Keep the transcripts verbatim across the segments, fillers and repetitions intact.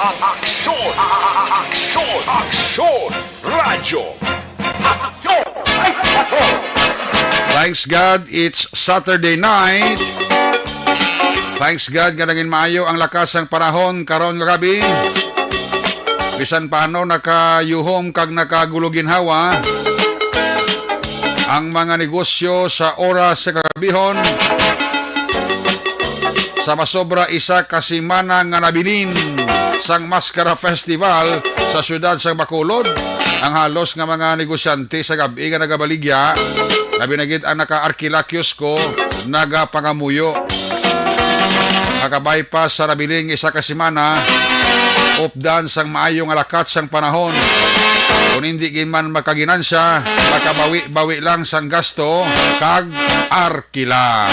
Aksyon! Aksyon! Aksyon! Radyo! Aksyon! Ay, aksyon! Thanks God, it's Saturday night. Thanks God nga naging maayo ang lakas sang panahon karon nga gabi. Bisan paano nakayuhom kag nakagulo ginhawa ang mga negosyo sa oras sa kagabihon, sa masobra isa ka semana nga nabilin sang Mascara Festival sa siyudad sang Bacolod, ang halos nga mga negosyante sa gab-i nga nagabaligya, labi na gid ang naka-arkila kiosko, nagapangamuyo. Makabay pa sa nabiling isa ka semana, updan sang maayo nga lakat sang panahon. Kung hindi gid man makaginansya, makabawi-bawi lang sang gasto kag arkila.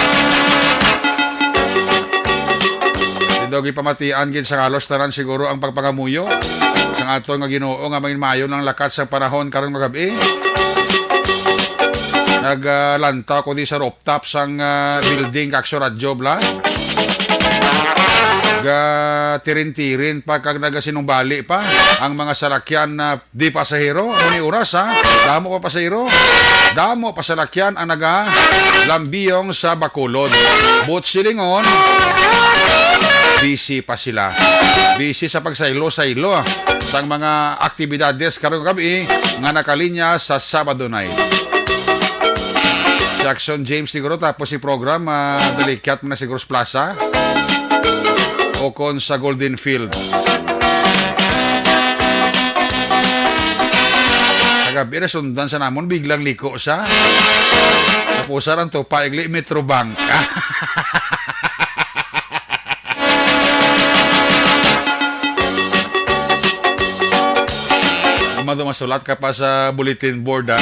Di daw gipamatian gid sa halos tanan siguro ang pagpangamuyo sang aton nga Ginoo nga may maayo ng lakat sang panahon karon nga gab-i. Naglantaw ko di sa rooftop sang, ah, building kag sa radyo, bla. Ga tirin-tirin pa kag nagasinumbali pa ang mga salakyan na di pasahero. Amo ni oras, ha? Damo pa pasahero. Damo pa salakyan ang nagalambiyong sa Bacolod. But silingon, busy pa sila. Busy sa pagsaylo-saylo, ah, sang mga aktibidades karong gabi nga nakalinya sa Sabado night. Si Action James siguro, tapos si program, ah, dalikyat mo na siguro sa plaza o kon sa Golden Field. Kagabi, nasundan sa namon, biglang liko sa. Tapos, ang to, paigli, Metrobank. Mado masulat ka pa sa bulletin board, ah.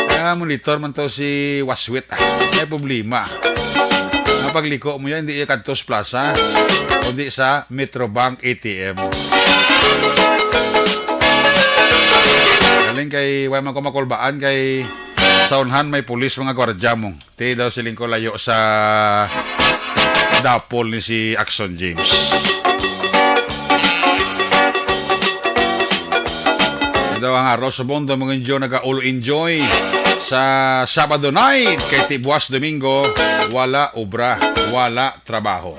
Kaya monitor man to si Waswit, ah. May problema. Ang pagliko mo yan, hindi iya kadto sa plaza, kundi sa Metrobank A T M. Galing kay, wala man ko makulbaan kay sa unhan may pulis mga gwardya mo. Ti daw siling ko layo sa dapol ni si Action James. Ito ang araw sa mundo, mga inyo nag-all enjoy sa Sabado night kay ti buwas Domingo, wala obra, wala trabaho.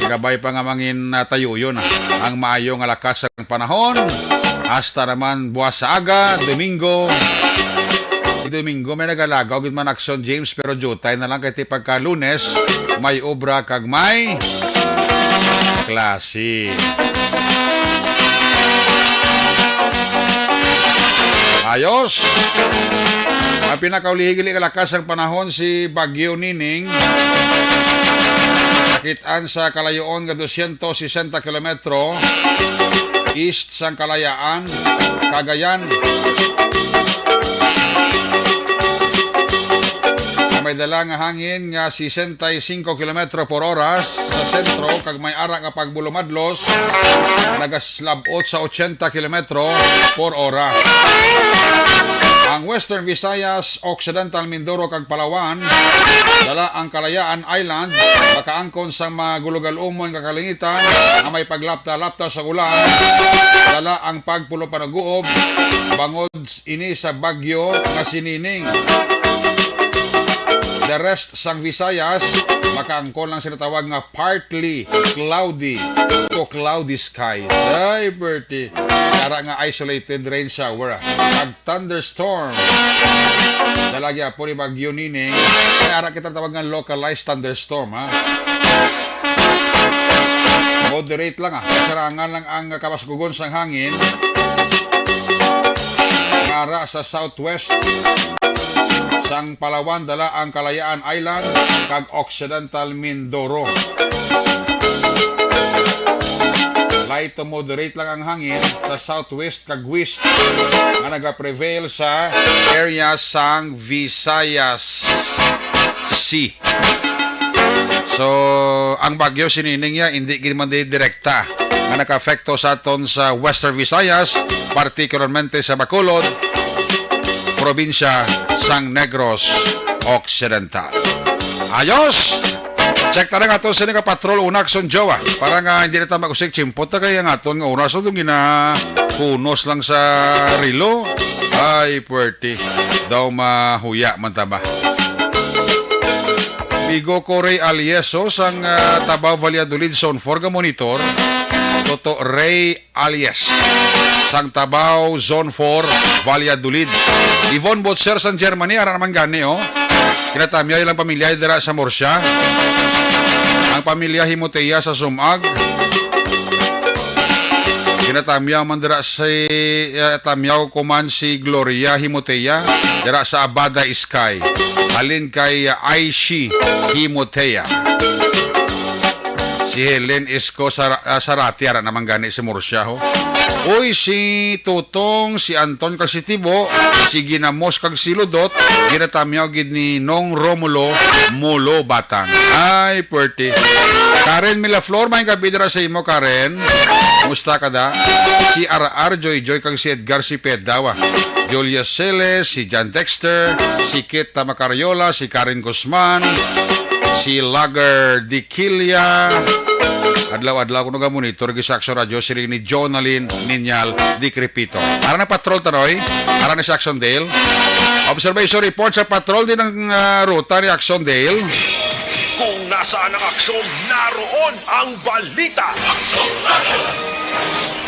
Gabay pa nga mangin, ah, tayo yun, ah, ang maayo nga lakas sang panahon. Hasta naman buwas sa aga, Domingo. Si Domingo may nagalagaw gid man Action James, pero jutay na lang kay ti pagka Lunes may obra kag may klase. Ayos. Ang pinakaulihi gid kalakas sang panahon si Bagyo Nining. Nakit-an sa kalayoon nga dosyentos sesenta kilometro east sang Kalayaan, Cagayan. May dala nga hangin nga sesenta y cinco kilometro por oras sa sentro kag may ara nga pagbulumadlos nagaslabot sa ochenta kilometro por ora. Ang Western Visayas, Occidental Mindoro kag Palawan, dala ang Kalayaan Island, makaangkon sa magulugalumon nga kalangitan nga may paglapta-lapta sa ulan, dala ang pagpulo panuguob bangod ini sa bagyo nga si Nining. The rest sang Visayas, makaangkon lang sila tawag nga partly cloudy to cloudy skies. Ay, Bertie. Kara nga isolated rain shower, ah. Kag thunderstorm. Dalagi apo ni Bagyo Nining. Kaya ara kita tawag nga localized thunderstorm, ha? Moderate lang, ah. Kasarangan lang ang kabaskugon sang hangin. Nga ara sa southwest sang Palawan, dala ang Kalayaan Island kag Occidental Mindoro. Light to moderate lang ang hangin sa southwest kag west nga nagaprevail sa area sang Visayas Sea. So, ang bagyo si Nining ya, hindi gid man di direkta nga nakaapekto sa aton sa Western Visayas, partikularmente sa Bacolod, probinsya sang Negros Occidental. Ayos! Check ta na nga to, sino ka patrol, una, Action Jowa. Para nga hindi na ta mag-usik chimpot na kaya nga aton nga oras, so, itong ginakunos lang sa relo. Ay, puwerte. Daw mahuya man ta ba? Bigo ko Ray Alieso sang, ah, Tabaw Valladolid Zone four ka monitor. Toto Ray alias sang Tabaw Zone four, Valladolid. Yvonne Butcher sang Germany, ara naman gani, oh. Kinatamyaw ilang pamilya dira sa Murcia. Ang pamilya Himotea sa Sumag. Kinatamyaw man dira si, eh, tamyaw ko man si Gloria Himotea dira sa Abada Sky. Halin kay, ah, Aishi Himotea. Si Helen Isko Sara-, ah, Sarati, ara naman gani si Murcia, ho. Uy, si Tutong, si Anton, kag si Tibo, si Ginamos, kag si Ludot, ginatamyaw gid ni Nong Romulo Mulo Batang. Ay, puwerte. Karen Milaflor, may gabi dira sa imo, Karen. Musta ka da? Si R R Joy Joy, kag si Edgar, si Ped daw, ah. Julia Celes, si John Dexter, si Kit Tamacariola, si Karen Guzman, si Lager Dikilia. Adlaw-adlaw ko naga-monitor gid sa Action Radio, siling ni Jonalyn Niñal Di Crepito. Ara na patrol, Tanoy. Ara na sa Action Dale. Observation report sa patrol din ang, ah, ruta ni Action Dale. Kung nasaan ang aksyon, naroon ang balita.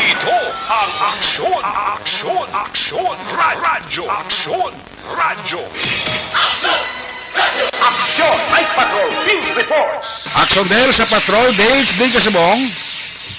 Ito ang Aksyon, Aksyon, Aksyon, Ra-, Radyo, Aksyon, Radyo. Action! Night Patrol Field Reports! Action Dale sa Patrol, Dale, din ka subong?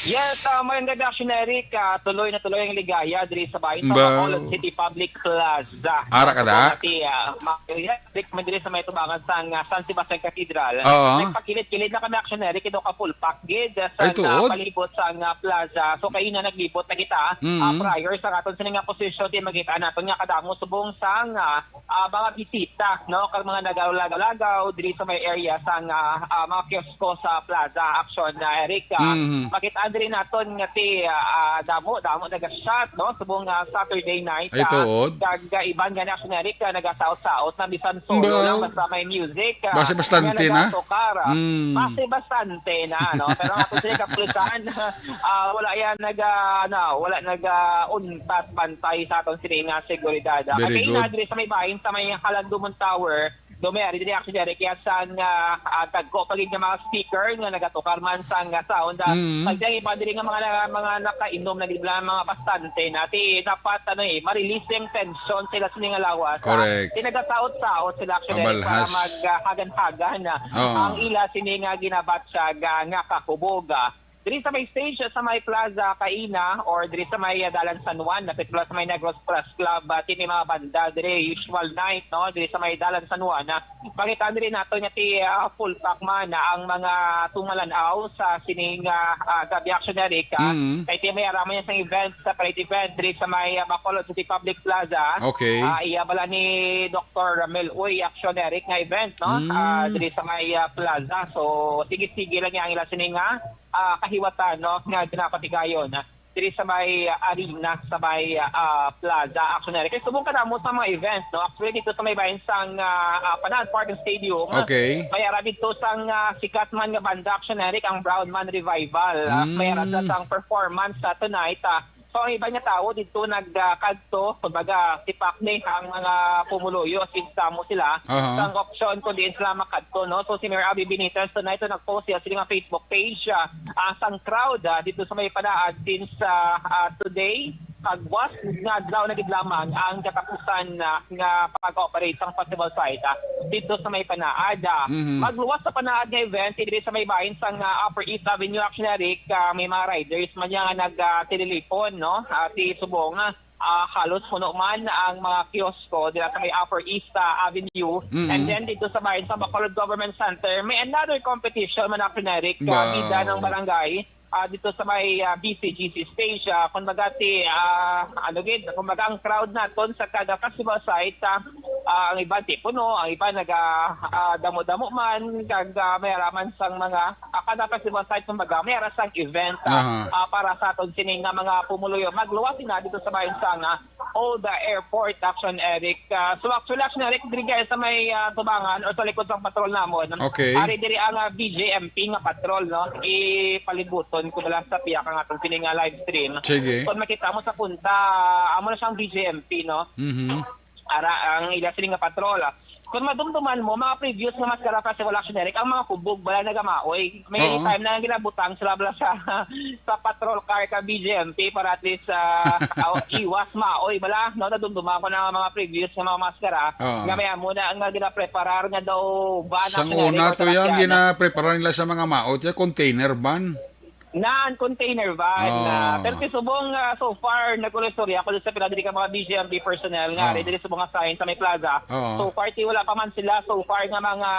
Yes, ah, mayong gabi, Action Eric. Ah, tuloy na tuloy ang ligaya diri sa bahin sa Ba- Bacolod City Public Plaza. Ara ka da? Ati, ah, ma-, yes, Eric, man diri sa may tubangan sa, ah, San Sebastian Cathedral. Oo. Nagpakilid-kilid na kami, Action Eric, ito ka full pack gid, ah, sa, Ay, tuod? ah, palibot sa, ah, plaza. So, kaina naglibot na kita, Mm. ah, prior sa aton sini nga posisyon, di makita naton nga kadamo subong sa, ah, ah, mga bisita, no, kag mga nagalagaw-lagaw diri sa may area sang, ah, ah, mga kiosko sa plaza. Action, ah, Eric, ah, Mhm. makita diri naton nga ti, ah, damo, damo naga-shot, no, subong, ah, Saturday night, Ay, ah, tuod. Kag, ah, iban nga na, Action Eric, ah, nagasaot-saot na, bisan solo Ba- lang, basta may music, ah, Basta bastante nga na. nagatukar, ah. Mm. Basta bastante na, no? Pero ang aton sini kapulisan, ah, wala yan nag, ah, ano, wala nag, ah, untat bantay sa aton sini nga seguridad. Ah, Very kay good. Ina diri sa may bahin, sa may Halandumon Tower, do may ari diri, Action Eric, kaya sang, ah, ah, tagko pa gid nga mga speaker nga nagatukar man sang, ah, sound. Ah, Mm. pag diri pa diri nga mga na-, mga nakainom na gid lang, mga bastante na, ti dapat, ano, eh, ma-release yung tension sila sini nga lawas, ah. Correct. Ti nagasaot-saot sila, Action Eric, para Mabalhas. mag, ah, hagan-hagan, ah, Oo. ang ila sini nga ginabatyag, ah, nga kakubog, ah. Diri sa may stage sa may Plaza Kaina or diri sa may, ah, Dalan San Juan, lapit lang sa may Negros Press Club, ah, ti may mga banda diri, usual night, no, diri sa may Dalan San Juan, ah, makita diri nato nga ti, ah, full pack man, ah, ang mga tumalan-aw sa sining, ah, ah, gabi, Action Eric, ah. Mm. Kay ti may ara man sang event, separate event diri sa may, ah, Bacolod City Public Plaza. Okay. Ah, iya bala ni Doktor Ramel Uy, Action Eric, nga event, no? Mm. Ah, diri sa may, ah, plaza. So, sige-sige lang yang ila sini nga ah, kahiwatan, no, nga ginapatigayon, ah, diri sa may, ah, arena, sa may, ah, plaza, Action Eric. Kay subong ka namo sa mga events, no? Actually, dito sa may bahin sang, ah, ah, Panaan Park and Stadium, Okay. may ara dito sang, ah, sikat man nga banda, Action Eric, ang Brown Man Revival. Ah, may ara Mm. sa sang performance sa tonight, ah. So, ang iban nga tawo dito nag, ah, kadto, kumbaga, sipak ni ang mga pumuluyo, since kamo sila, Aha. sang option kung diin sila makadto, no? So, si Mayor Abby Benitez tonight, so, nag-post siya sa ilang Facebook page, ah, ah, sang crowd, ah, dito sa may Panaad since, ah, ah, today, kag was nga adlaw na gid lamang ang katapusan, ah, nga pag-operate sang festival site, ah, dito sa may Panaad, ah. Mhm. Magluwas sa Panaad nga event, diri sa may bahin sang, ah, Upper East Avenue, Action Eric, ah, may mga riders man niya nga nag, ah, tililipon, no? Ah, ti subong, ah, halos puno man ang mga kiosko dira sa may Upper East, ah, Avenue. Mhm. And then dito sa bahin sa Bacolod Government Center, may another competition man, Action Eric, ah, Wow. bida ng barangay, ah, dito sa may, ah, B C G C stage, ah, kumbaga ti, ah, ano gid, kumbaga ang crowd naton sa kada festival site, ah, ah, ang iban tipuno, ang iban naga, ah, damo-damo man, kag, ah, may ara man sang mga, ah, kada festival site, kumbaga, may ara sang event, ah, Aha. ah, para sa aton sini nga mga pumuluyo. Magluwas sina dito sa bayan sang, ah, Old, ah, Airport, Action Eric. Ah, so, actually, Action Eric, diri kaya sa may, ah, tubangan or sa likod sang patrol namon. Okay. Ari diri ang, ah, B J M P nga patrol, no? Ipalibuton ko na lang sa piyak ang aton sini nga live stream. Sige. Kung makita mo sa punta, amo na siyang B J M P, no? Mhm. Ara, ang ila sini nga patrol. Kung madumduman mo, mga previous nga Mascara Festival, Action Eric, ang mga kubog, wala nagamaoy. May Oo. time na ginabutang sila bala sa, sa patrol car ka B J M P para at least, ah, aw-, iwas maoy bala, no? Nadumduman ko na nga mga previous nga mga Mascara Oo. nga may amo na nga ginapreparar nga daw van, Sang Action Eric, una or to yan, talakyan. Ginapreparar nila sa mga maot, yung container van. Nan container van, Oo. ah, pero si subong, ah, so far, nagkulistorya ako sa pila diri ka mga B J M P personnel nga Oo. ari diri subong nga sign sa may plaza. Oo. So far, ti wala pa man sila so far nga mga,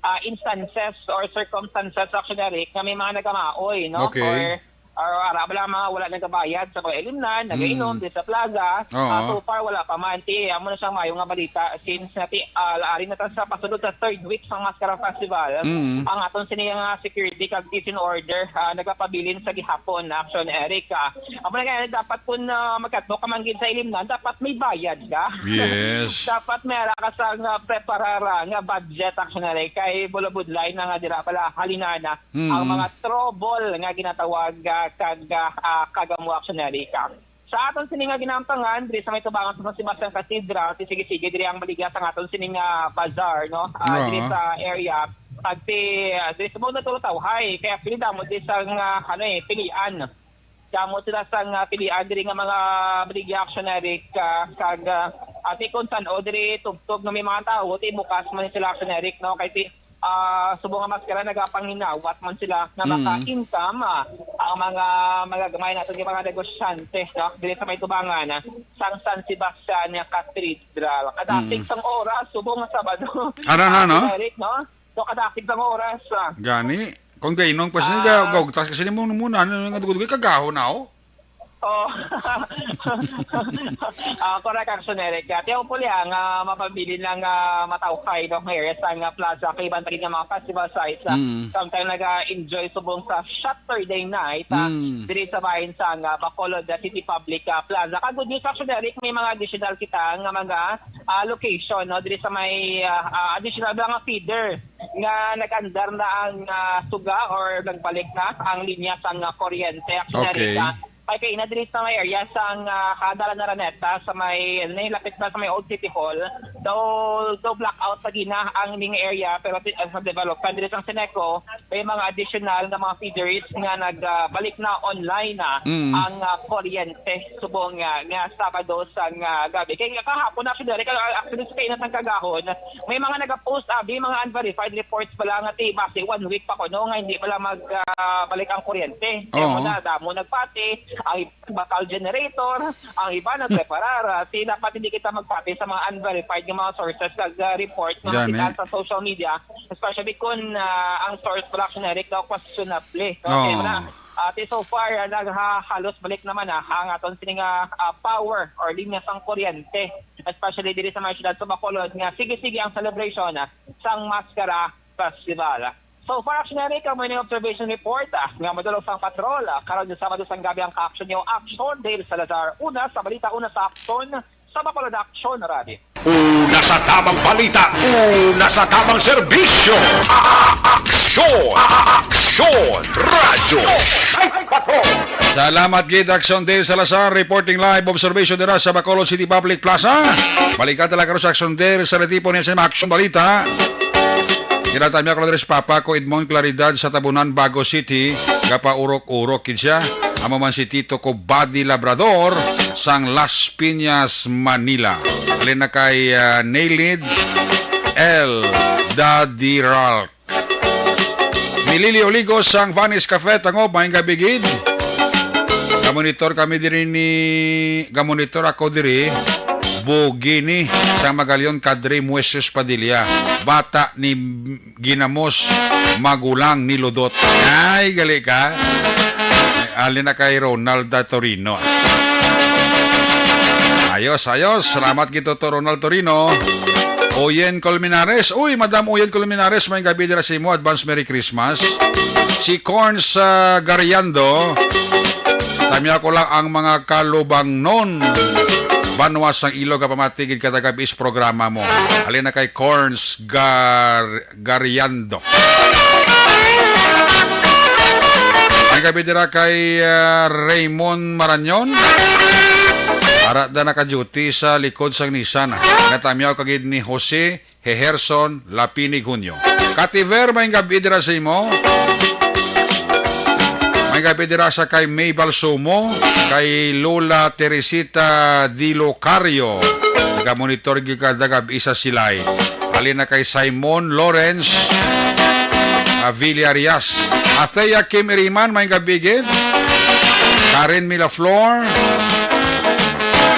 ah, instances or circumstances, Action Eric, nga may mga nagamaoy, no? Okay. Or, or ara bala mga wala nagabayad sa mga ilimnan, nagainom Mm. diri sa plaza. Oo. Ah, so far, wala pa man. Ti, amo na siyang mayo nga balita since na ti, ah, ari na ta sa pasulod sa third week sang Mascara Festival. Mm. Ang aton sini nga security kag peace and order, ah, nagapabilin sa gihapon, Action Eric. Ah, amo na nga, dapat kun, ah, magkadto ka man gid sa ilimnan, dapat may bayad ka. Yes. Dapat may ara ka sa nga preparar, ah, nga budget, Action Eric. Kay bulabudlay na nga dira pala halinana Mm. ang mga trouble nga ginatawag, ah, kag, ah, ah, kag amo, Action Eric. Sa aton sini nga ginamtangan, diri sa may tubangan sa San Sebastian Cathedral, ti sige-sige diri ang baligya sa aton sini nga bazaar, no? Ah, diri Oo. sa area. Pag ti, ah, diri sa mga natulog tawhay, kaya pili damo diri sa nga, ano eh, pilian. Damo sila sa nga pilian diri nga mga baligya, Action Eric, ah, kag, ah, ati kung san-o diri tubtob nga may mga tawo, ti bukas man sila, Action Eric, no? Kay ti, ah, subong nga Mascara, nagapanginawat man sila nga Mm. maka-income, ah, ang mga magagamay naton nga mga negosyante, no? Diri sa may tubangan, ah, sang San Sebastian nga Cathedral. Kadasig Mm. sang oras, subong nga Sabado. Ano na, no? Eric, no? So, kadasig sang oras, ah. Gani, kung gainong pa siya, Ah. ga-, gaugtas kasi mo muna, ano nga dugod-dugod, kagaho na, oh. Oh. Ah, correct, Action Eric. Kaya hopefully, ah, nga mapabilin lang, ah, matawhay, no, nga area sa nga plaza, kay iban pa rin nga mga festival sites, ah, Mm. sometimes naga-enjoy subong sa Saturday night, ah, Mm. diri sa bahin sa nga Bacolod, ah, City Public, ah, Plaza. Ka good news, Action Eric, may mga additional kita nga mga, ah, location, no, diri sa may, ah, ah, additional nga feeder nga nag-andar na ang, ah, suga or nagbalik na ang linya sa nga kuryente, Action Eric, Okay. ah. Kay kaina diri sa may area sang, ah, Kadala Araneta, sa may, ano, lapit na sa may Old City Hall, daw, daw blackout pa gina ang ning area, pero ti-, ah, sa development diri sa Seneco, may mga additional nga mga feeders nga nag, ah, balik na online na Mm. ang, ah, kuryente subong nga, nga Sabado sang, ah, gabi. Kay kahapon, actually, Derek, ah, actually, sa kainat ng kagahon, may mga nag-post, abi, mga unverified reports pala nga ti base one week pa kuno nga hindi pala mag, ah, balik ang kuryente. Kaya Oo. mo na, damo nagpati, ang iba bakal generator, ang iba nagpreparar. Ah, ti dapat hindi kita magpati sa mga unverified nga mga sources kag, ah, report nga Gani. makita sa social media, especially kung, ah, ang source pala, Action Eric, daw questionable. So, Oo. kaya na, ah, ti so far, ah, nagha-, halos balik naman, ah, ang aton sini nga, ah, power or linya sang kuryente, especially diri sa mga syudad sa Bacolod, nga sige-sige ang celebration, ah, sang Mascara Festival. So far, Action Eric, ang mga observation report, ah, nga madulog sang patrol, ah, karon nga Sabado sang gabi ang ka-action niyo, Action Dale Salazar. Una sa balita, una sa action, sa Bacolod Action Radio. Una sa tamang balita, una sa tamang serbisyo. Aksyon, aksyon, radyo. Salamat gid, Action Dale Salazar, reporting live observation dira sa Bacolod City Public Plaza. Balikan talaga sa Action Dale sa Retipo niya sa mga action balita. Ginatami ako na diri si Papa ko, Edmond Claridad sa Tabunan, Bago City. Gapaurok-urok gid siya. Amo man si Tito ko, Buddy Labrador, sang Las Piñas, Manila. Alin na kay, ah, Nailid L. Daddy Ralph. Milili Oligo sang Vanis Cafe, Tangob, maayong gabi gid. Gamonitor kami diri ni, gamonitor ako diri. Bugini sang Magalion, Kadre Moises Padilla. Bata ni Ginamos, magulang ni Ludot. Ay, gali ka. Alin na kay Ronald Torino. Ayos, ayos. Salamat gid to, Ronald Torino. Oyen Colmenares. Uy, Madam Oyen Colmenares, may gabi dira sa imo. Advance Merry Christmas. Si Corns, ah, Gariando. Tamya ko lang ang mga kalubangnon. Banwa sang Ilog, kapamati gid ka taga bis programa mo. Halin na kay Corns Gar-, Gariando. Ang gabi dira kay, ah, Raymond Marañon. Ara da naka-duty sa likod sang Nissan. Natamyaw kagid ni Jose Heherson Lapinig Hunyo. Kativer, may gabi dira sa imo. May gabi dira sa kay May Balsumo, kay Lola Teresita Dilocario. Naga-monitor gyud ka daga isa silay. Halin na kay Simon Lawrence, ah, Villarias. Athea Kim Iriman, may gabi gid. Karen Milaflor.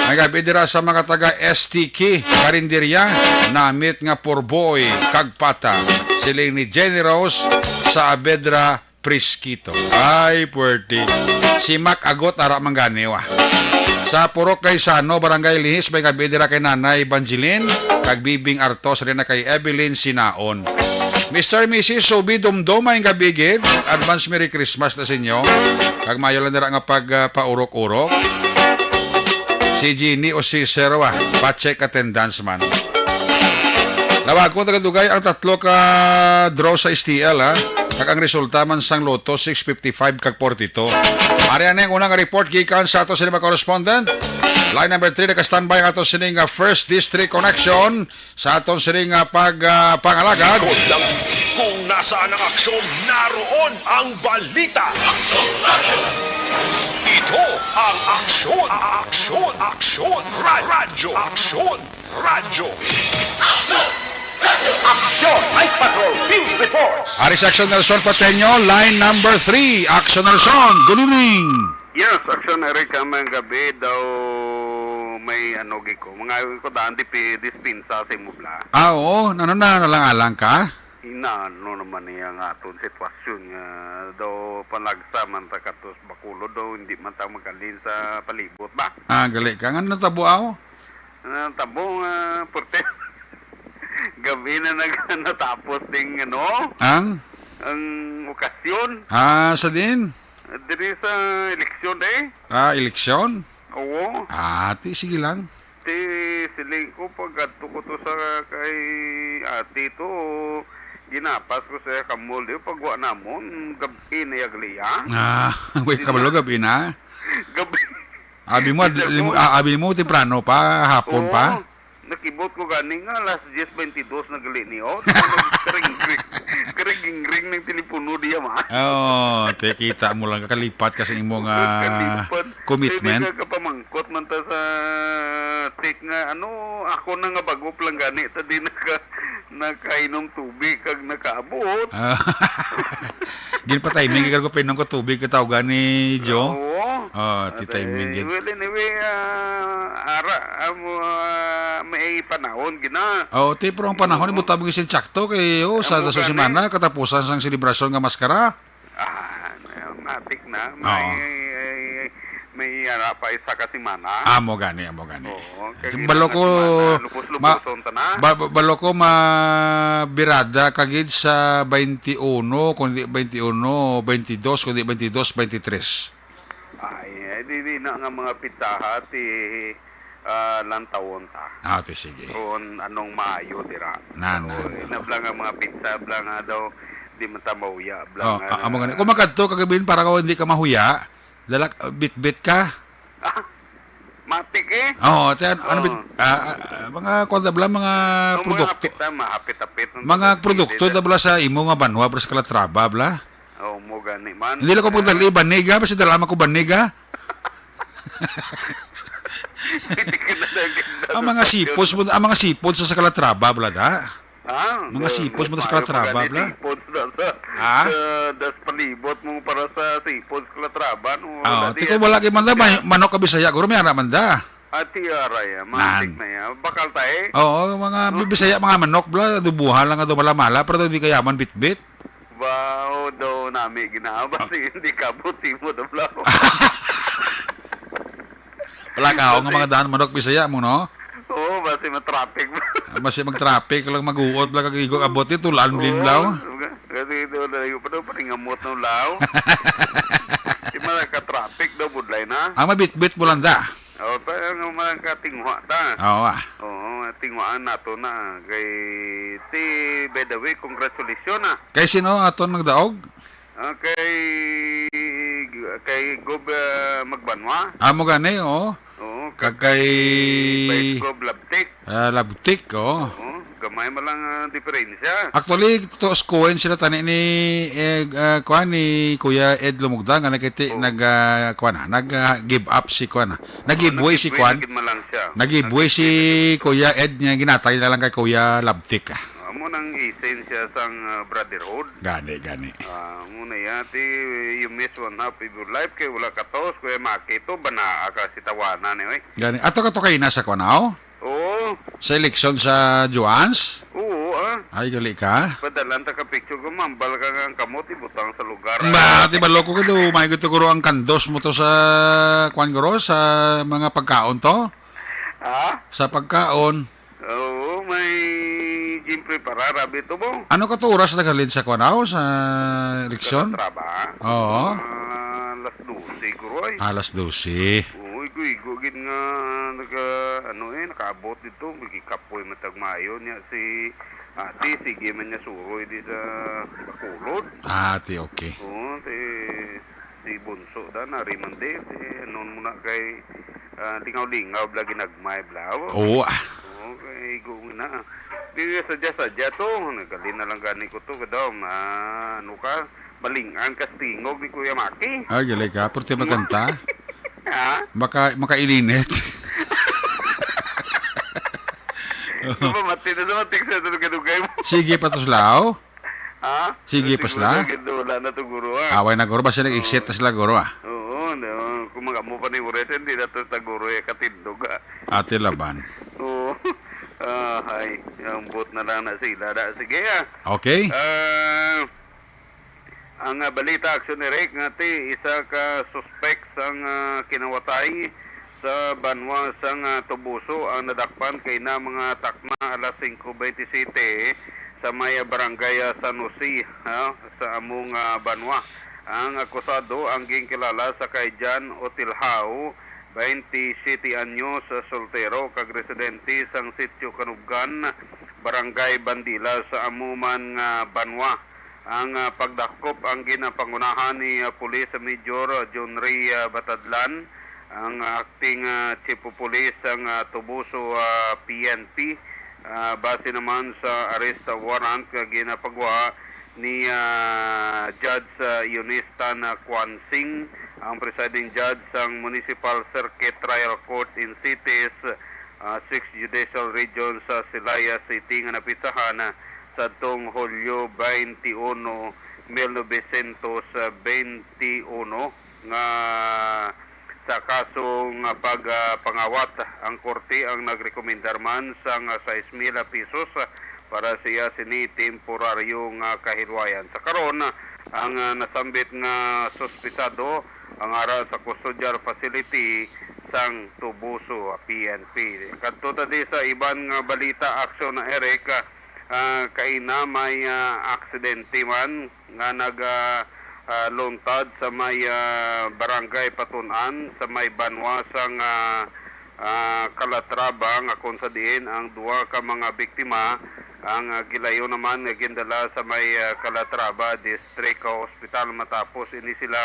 May gabi dira sa mga taga S T K, Karinderya, namit nga Purboy, kag Pata. Siling ni Jenny Rose Saavedra Prisquito. Ay, puwerte. Si Mac Agot ara man gani, wa. Sa Purok Gaisano, Barangay Lihis, may gabi dira kay Nanay Evangeline, kag Bibing Artos, rin na kay Evelyn Sinaon. Mister Missus Subi Dumdum, may gabi gid. Advance Merry Christmas na sa inyo. Kag mayo lang dira nga pag, ah, paurok-urok. Si Jeannie o si Sir, wa, pa-check attendance man. Lawagon taga Dugay ang tatlo ka draw sa S T L, ha? Kag ang resulta man sang Lotto, six fifty-five kag forty-two. Ari ani ang unang report gikan sa ato sa mga correspondent. Line number three, naka-standby ang ato sining, ah, first district connection sa aton sining, ah, pag, ah, pangalagad. Ikot lang kung nasaan ang aksyon, naroon ang balita. Ito ang Aksyon, Aksyon, Aksyon, Ra-, Radyo, Aksyon, Radyo. Aksyon, Night Patrol, Field Reports. Ari si Aksyon Nelson Pateño, line number three. Aksyon Nelson, good evening. Yes, Aksyon Eric, ah, may gabi daw may ano, gi ko. Mga ko daan di pi-, dispensa sa imo bla. Ah, oo. Ano na, nalang-alang ka? Inaano naman niya nga aton sitwasyon nga daw panagsa man ta katos Bacolod daw hindi man ta magalin sa palibot ba? Ah, gali ka. Nga natabo aw? Natabo nga, perte. Gabi na nag-, natapos ding, ano? Ang? Ang okasyon. Ah, sa din? Diri sa eleksyon, eh. Ah, eleksyon? Oo. Ah, ti, sige lang. Ti, siling ko, pag adto ko to sa kay ate to, ginapas ko sa kamol, di, pagwa namon, gabi na yagli, ah. Ah, wait, kabalo, gabi na? Gabi. Abi mo, Bisa lim-, ko. Ah, abi mo, temprano pa, hapon pa? Oo. Nakibot ko gani nga alas diyes bentidós na gali ni, oh. Karing-ring, karing-ring ng telepono diya, ma. Oo, te, kita mo lang, kakalipat ka sa imong, ah, Kalipat. Commitment. Pwede ka kapamangkot man ta sa tik nga, ano, ako na nga bago pa lang gani, ta di naka-, nakainom tubig kag nakaabot. Ah. Ginpa-timing ka ko pinong ko tubig ka tawgan ni Jo. Oo. Oh, ti Ate, timing gid. Well, anyway, ah, ara, amo, ah, may panahon gina. Oh, ti, pero ang panahon, Oo. Ibutang mo isin tsakto kay, oh, sa Amo dason gani. Semana, katapusan sang selebrasyon nga maskara. Ah, matik na. Oo. May, may ara pa isa ka semana. Amo gani, amo gani. Oo, kay Balo ko, semana, lubos-luboson ma-, ta na. ba-, ba-, balo ko mabirada ka gid sa twenty-one, kundi twenty-one, twenty-two, kundi twenty-two, twenty-three. Ay, eh, di, di na nga mga pitsaha, ti, ah, lantawon ta. Ah, ti, sige. Kung anong maayo dira. Na, na, Oo, na. Inabla nga mga pitsa, bla nga daw, di man ta mahuya, bla Oh, nga ah, amo gani. Kung makadto kagabi para ka hindi ka mahuya, dalak, bitbit ka. Ah, matik eh. Oo, te, an-, ano bit-, Oo. ah, ah, mga kuwan da bala, mga Ang mga produkto. Hapit, ah, mahapit-hapit ang Mga produkto pwede da bala sa imo nga banwa, bala sa Calatrava, bala? Oo, mo gani man. Hindi lang ko pagdali, baniga, basta dala man ko baniga. Hindi ka na lang ganda Ang mga sa sipos mo, ang mga sipos sa, sa Calatrava, bala da? Ah, Mga sipos mo sa Calatrava, bala? Sipos na sa, Ha? sa, das palibot mo para sa sipos Calatrava, no? Ah, Dati ti ko yan, wala kay man da, yan. Man-, manok ka Bisaya, guro may ara man da. Ati aray, ah, Nan. Matik na yan. Bakal tayo. Oo, mga Oh. Bisaya, mga manok, bala, dubuhan lang nga dumala-mala, pero hindi kayaman bitbit. Wow, daw nami ginawa. Ah. Si hindi kabot, simo daw, bala. Pala ka, ako nga Kasi mga daan manok, Bisaya mo, no? Oo, basi matraffic. Basi mag-traffic lang, mag-uot lang kag igo abot, eh, tulan, blimlaw. Oo, kasi daw layo pa daw, paningamot ng lao. Di man ka-traffic daw, budlay na. Ang mabitbit mo lang da. O, pa, ang mga katingwa ta. Oo, ah. Oo, tingwaan nato na. Kay, ti, by the way, congratulations, ah. Kay sino aton nagdaog? Ah, kay, kay Gob, ah, Magbanwa. Amo gani, oo. Oo, Kag kay kay Vice Gob Labtik. Ah, Labtik, oo. Oo, gamay man lang, ah, diferensya. Actually, to scoin sila tani ni, eh, ah, kuan ni Kuya Ed Lumugda nga nagkiti-, Oo. nag, ah, kuan na, nag, ah, give up si kuan na. Nag-giveaway si Nag-giveaway kuan. na gid man lang siya. Nag-giveaway si Nag-giveaway na gid. Kuya Ed nga ginatay na lang kay Kuya Labtik, ah. Amo nang essence siya sang, ah, brotherhood. Gani, gani. Ah, amo na yan. Ti, you miss one half of your life kay wala ka to. Kuya Maki to, banaa ka si tawanan, eh, oy. Gani. Ato ka to kay na sa kuan, aw? Oo. Sa eleksyon sa Joans? Oo, ah. Ay, gali ka. Padalan ta ka picture ko, mambal ka nga ang kamot, ibutang sa lugar, ah. Ba, ti balo ko kado, may gusto guro ang kandos mo to sa, kuan guro, sa mga pagkaon to? Ha? Sa pagkaon. Oo, may gym preparara bito mo. Ano ka to oras naghalin sa kuan, aw, sa eleksyon? Kalatraba? Oo. Ah, alas dose, guro, ay. Alas dose. Oo, igo-igo gid nga naga-, ano, eh, nakaabot dito. Magikapoy matag maayo niya si ate. Sige man niya suroy di sa Bacolod. Ah, ti, okay. Oo, si, si Bunso da, nari man di. Si, ano mo na kay, ah, lingaw-lingaw, bla, ginagmay, bla. Oo, ah. Oo, kay igo mo na. Di, sadya-sadya to. Naghalin na lang gani ko to, kadam. Ah, ano ka? Maling-an ka sa tingog ni Kuya Maki. Ay, gali ka. Purti magkanta. Ha? Maka-, makailinit. Mati na sa matik sa tulog kadugay mo. Sige pa to sila, oh. Ha? Sige pa Siguro sila. Gid wala na to, guro, ah. Away na, guro. Basta nag-exit Oo. na sila, guro, ah. Oo, no. Kung mag-amo pa ni Ures, hindi na to ta, guro, eh, katindog, ah. Ate Laban. Oo. Ah, hay. Ambot na lang na sila, da. Sige, ah. Okay. Ah, Ang, ah, balita, Action Direct, nga ti isa ka suspek sang, ah, kinawatay sa banwa sang, ah, Toboso ang nadakpan kay na mga takna alas singko bente siyete sa may, ah, barangay, ah, San Jose, ha, sa among, ah, banwa. Ang akusado ang ginkilala sa kay John Otilhao, bente siyete anyos, ah, soltero kag residente sang Sitio Kanubgan, Barangay Bandila sa amo man nga banwa. Ang, ah, pagdakop ang ginapangunahan ni, ah, Police Major, ah, John Ray, ah, Batadlan, ang acting, ah, Chief of Police sang, ah, Toboso, ah, P N P. Ah, base naman sa arrest warrant nga ginapagwa ni, ah, Judge, ah, Eunice Tan, ah, Kwan Sing, ang presiding judge sang Municipal Circuit Trial Court in Cities, ah, Sixth Judicial Region sa Celaya City nga napitsahan, ah, sadtong Hulyo twenty-one, mil novecientos twenty-one, nga sa kaso nga pag, ah, pangawat. Ang korte ang nagrekomendar man sang, ah, sais mil pesos, ah, para sa iya sini temporaryo nga kahilwayan. Sa karon, ang, ah, nasambit nga suspetsado ang ara sa custodial facility sang Toboso P N P. Kadto ta di sa iban nga balita, Action na Eric, ah, kaina may, ah, aksidente man nga nag, ah, ah, luntad sa may, ah, barangay Patun-an sa may banwa sang, ah, ah, Calatrava, nga kung sa diin ang duha ka mga biktima ang, ah, gilayon naman nga gindala sa may, ah, Calatrava District Hospital matapos ini sila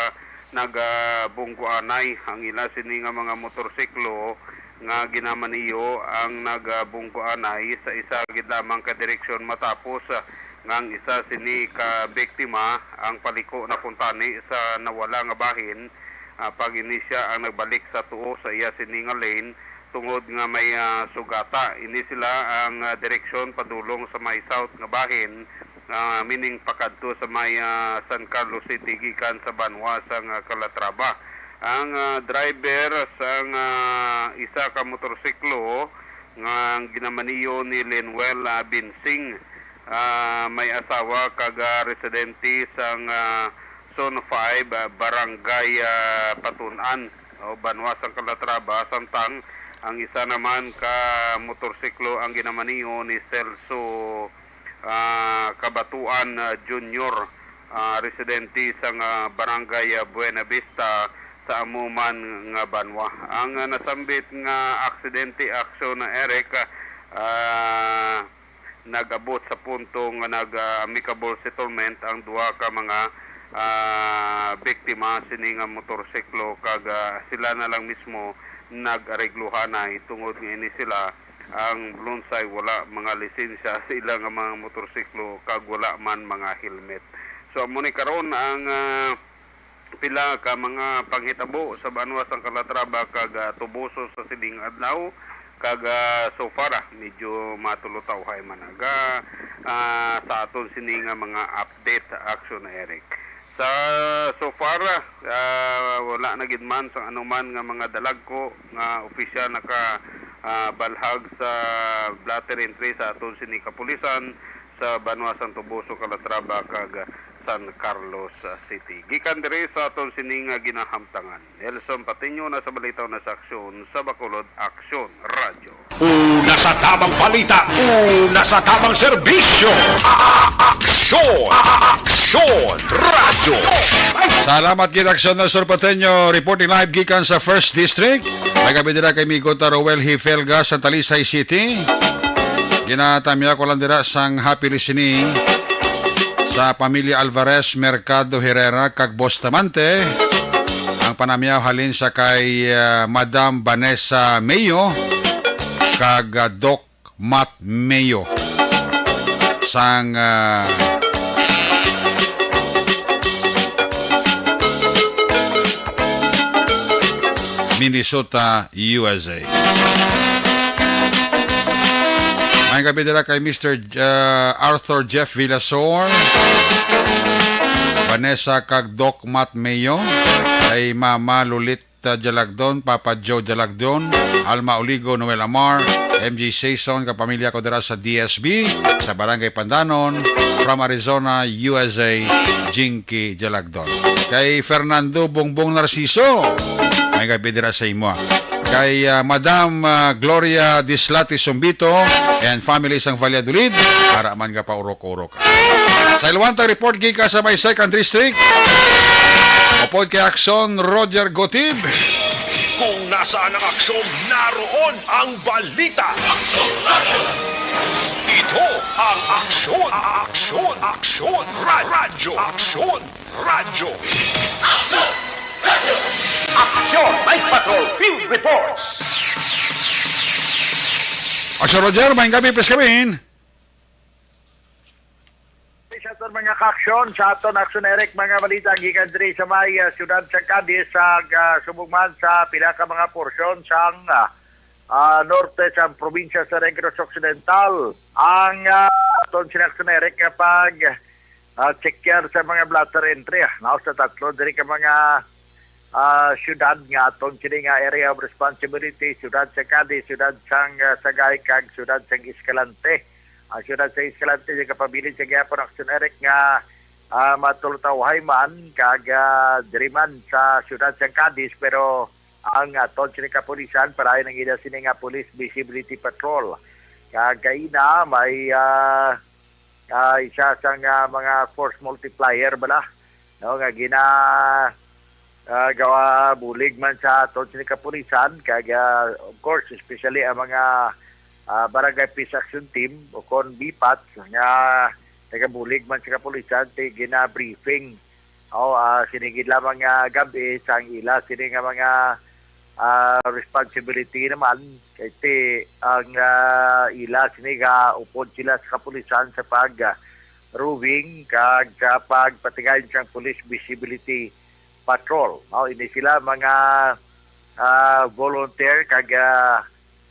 nagabungguanay. Ang ila sini nga mga motorsiklo nga ginamaniyo ang nagabungguanay sa isa gid lamang ka direksyon matapos, ah, nga ang isa sini ka biktima ang paliko na kuntani sa nawala nga bahin, ah, pag ini siya ang nagbalik sa tuo sa iya sini nga lane tungod nga may, ah, sugata. Ini sila ang, ah, direksyon padulong sa may south nga bahin, ah, meaning pakadto sa may, ah, San Carlos City gikan sa banwa sang, ah, Calatrava. Ang, ah, driver sang, ah, isa ka motorsiklo nga ginamaniyo ni Linuel, ah, Binsing, ah, may asawa kag, ah, residente sang, ah, Zone five, ah, Barangay, ah, Patun-an, o banwa sang Calatrava, samtang Ang isa naman ka motorsiklo ang ginamaneho ni Celso, ah, Kabatuan, ah, Junior, ah, residente sang, ah, Barangay, ah, Buena Vista sa amo man nga banwa. Ang, ah, nasambit nga aksidente, Action Eric, ah, nag-abot sa punto nga nag, ah, amicable settlement ang duha ka mga, ah, biktima sini nga motorsiklo, kag, ah, sila na lang mismo nag-aregluhanay, tungod nga ini sila ang lunsay wala mga lisensya sa ila nga mga motorsiklo kag wala man mga helmet. So, amo ni karon ang, ah, pila ka mga panghitabo sa banwa sang Calatrava kag, ah, Toboso sa sining adlaw, kag, ah, so far, ah, medyo matulutawhay man aga, ah, sa aton sini nga mga update, Action Eric. Sa so far, ah, wala na gid man sang anuman nga mga dalagko nga opisyal naka, ah, balhag sa blotter entry sa aton sini kapulisan sa banwa sang Toboso, Calatrava, kag San Carlos City. Gikan diri sa aton sini nga ginahamtangan, Nelson Patiño na sa balita, una sa Aksyon sa Bacolod, Aksyon Radyo. Una sa tamang balita, una sa tamang serbisyo. Aksyon, Aksyon Radyo. Salamat gid, Aksyon Nelson Patiño, reporting live gikan sa First District. May gabi dira kay Migo Taruel Hifelga sa Talisay City. Ginatamya ko lang dira sang happy listening sa pamilya Alvarez, Mercado, Herrera, kag Bustamante. Ang panamyaw halin sa kay, ah, Madam Vanessa Mayo kag, ah, Doc Matt Mayo sang, ah, Minnesota, U S A. May gabi dira kay Mister J-, uh, Arthur Jeff Villasor, Vanessa kag Doc Matt Mayo, kay Mama Lolita Jalagdon, Papa Joe Jalagdon, Alma Oligo, Noel Amar, M J Sason, kag pamilya ko dira sa D S B, sa Barangay Pandanon, from Arizona, U S A, Jinky Jalagdon. Kay Fernando Bongbong Narciso, may gabi dira sa imo. Kay, ah, Madam, ah, Gloria Dislati Sumbito and family sang Valladolid, ara man nga paurok-urok. Sa Ilwanta, report gikan sa may Second District, upod kay Aksyon Roger Gotib. Kung nasaan ang aksyon, naroon ang balita. Ito ang Aksyon, Aksyon, Aksyon, Ra-, Radyo, Aksyon. Radyo. Aksyon! Radyo! Aksyon! Bike Patrol Field Reports! Aksyon, Roger. Maayong gabi, please come in. Sa aton mga kaaksyon, sa aton Aksyon Eric, mga balita gikan diri sa may, ah, siyudad sa Cadiz, sa, ah, subong man sa pila ka mga porsyon sang, ah, ah, norte sang probinsya sa Negros Occidental. Ang, ah, aton sina Aksyon Eric nga pag ah, checker sa mga blotter entry, ah, no, sa tatlo diri ka mga, ah, syudad nga aton kini nga area of responsibility, syudad sa Cadiz, syudad sang, ah, Sagay, kag syudad sang Escalante. Ang syudad sa Escalante, nagapabilin sa gihapon Aksyon Eric nga, ah, matulutawhay man, kag, ah, diri man sa syudad sang Cadiz, pero ang aton sini kapulisan, palayo nang ila sini nga Police Visibility Patrol. Kag kaina, may, ah, ah, isa sang, ah, mga force multiplier bala, no, nga gina, ah, gawa bulig man sa aton sini kapulisan, kag, ah, of course, especially ang mga, ah, Barangay Peace Action Team o kon B PATs nga nagabulig man sa kapulisan, ti gina-briefing. O, ah, sini gid lamang nga gab-i sang ila sini nga mga, ah, responsibility naman, kay ti ang, ah, ila sini ga upod sila sa kapulisan sa pag, ah, roving kag sa pagpatigay sang police visibility patrol. Mao ini sila mga, ah, volunteer kag, ah,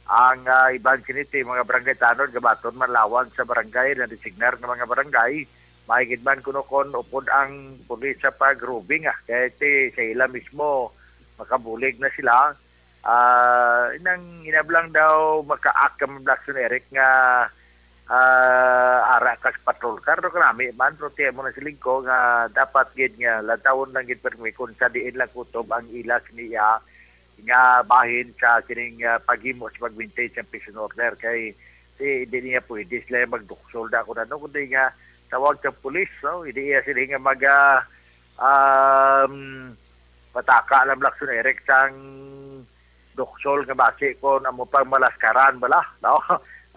ang, ah, iban sini ti mga barangay tanod nga baton man lawan sa barangay, na-designar nga mga barangay. May gid man kuno kon upod ang pulis sa pag-roving, ah, kay ti sa ila mismo makabulig na sila. Ah, inang inablang daw maka-act ka man, Blackson Eric, nga, ah, ara ka sa patrol car, no, kanami man, pero tiyan mo na siling ko nga dapat gid nga lantawon lang gid permi kung sa diin lang kutob ang ila siniya nga bahin sa kining, ah, paghimo sa pag-maintain sa peace and order, kay si, hindi niya pwede sila magduksol na kung ano, kundi nga tawag sa pulis, no? Hindi iya sila nga mag, ah, um, pataka lang, Lakson Eric, sang duksol nga basi kung amo pang malaskaran bala, no?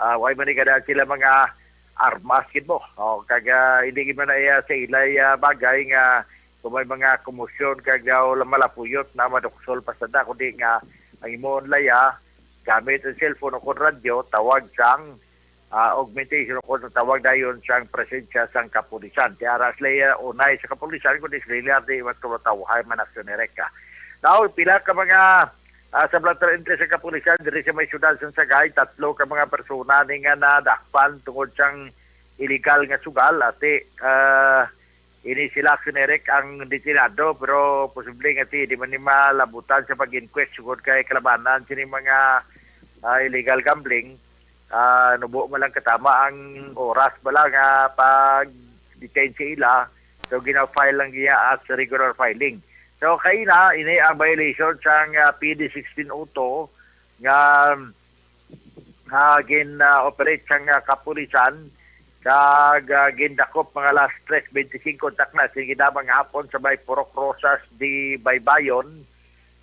Ah, way man ni kada sila mga armas gid mo. O, kag, ah, hindi gid man na iya sa ilay, ah, bagay nga kung may mga komosyon kag daw lang malapuyot na maduksol pa sada, kundi nga ang imo laya gamit ang cellphone o kon radyo, tawag sang, ah, augmentation o kon tawag dayon sang presensya sang kapulisan. Kaya aras laya unay sa kapulisan, kundi sila di matulotawhay man, Lakson Eric. Now, pila ka mga, ah, sa Blanter Entry sa kapulisan diri sa may siyudad sa Sagay, tatlo ka mga persona ni nga nadakpan tungod sang illegal nga sugal, ati, ah, ini sila, Lakson Eric, ang detenado, pero posible nga ti di man ni malabutan sa pag-inquest tungod kay kalabanan sini mga, ah, illegal gambling. Ah, nubo man lang katama ang oras bala nga pag-detain sa ila, so gina-file lang niya as regular filing. So kaina, ini ang violation sang, ah, P D sixteen oh two nga, ah, gin-operate sang, ah, kapulisan, kag, ah, gindakop mga alas tres bente singko takna sa ginabang hapon sa may Purok Rosas de Baybayon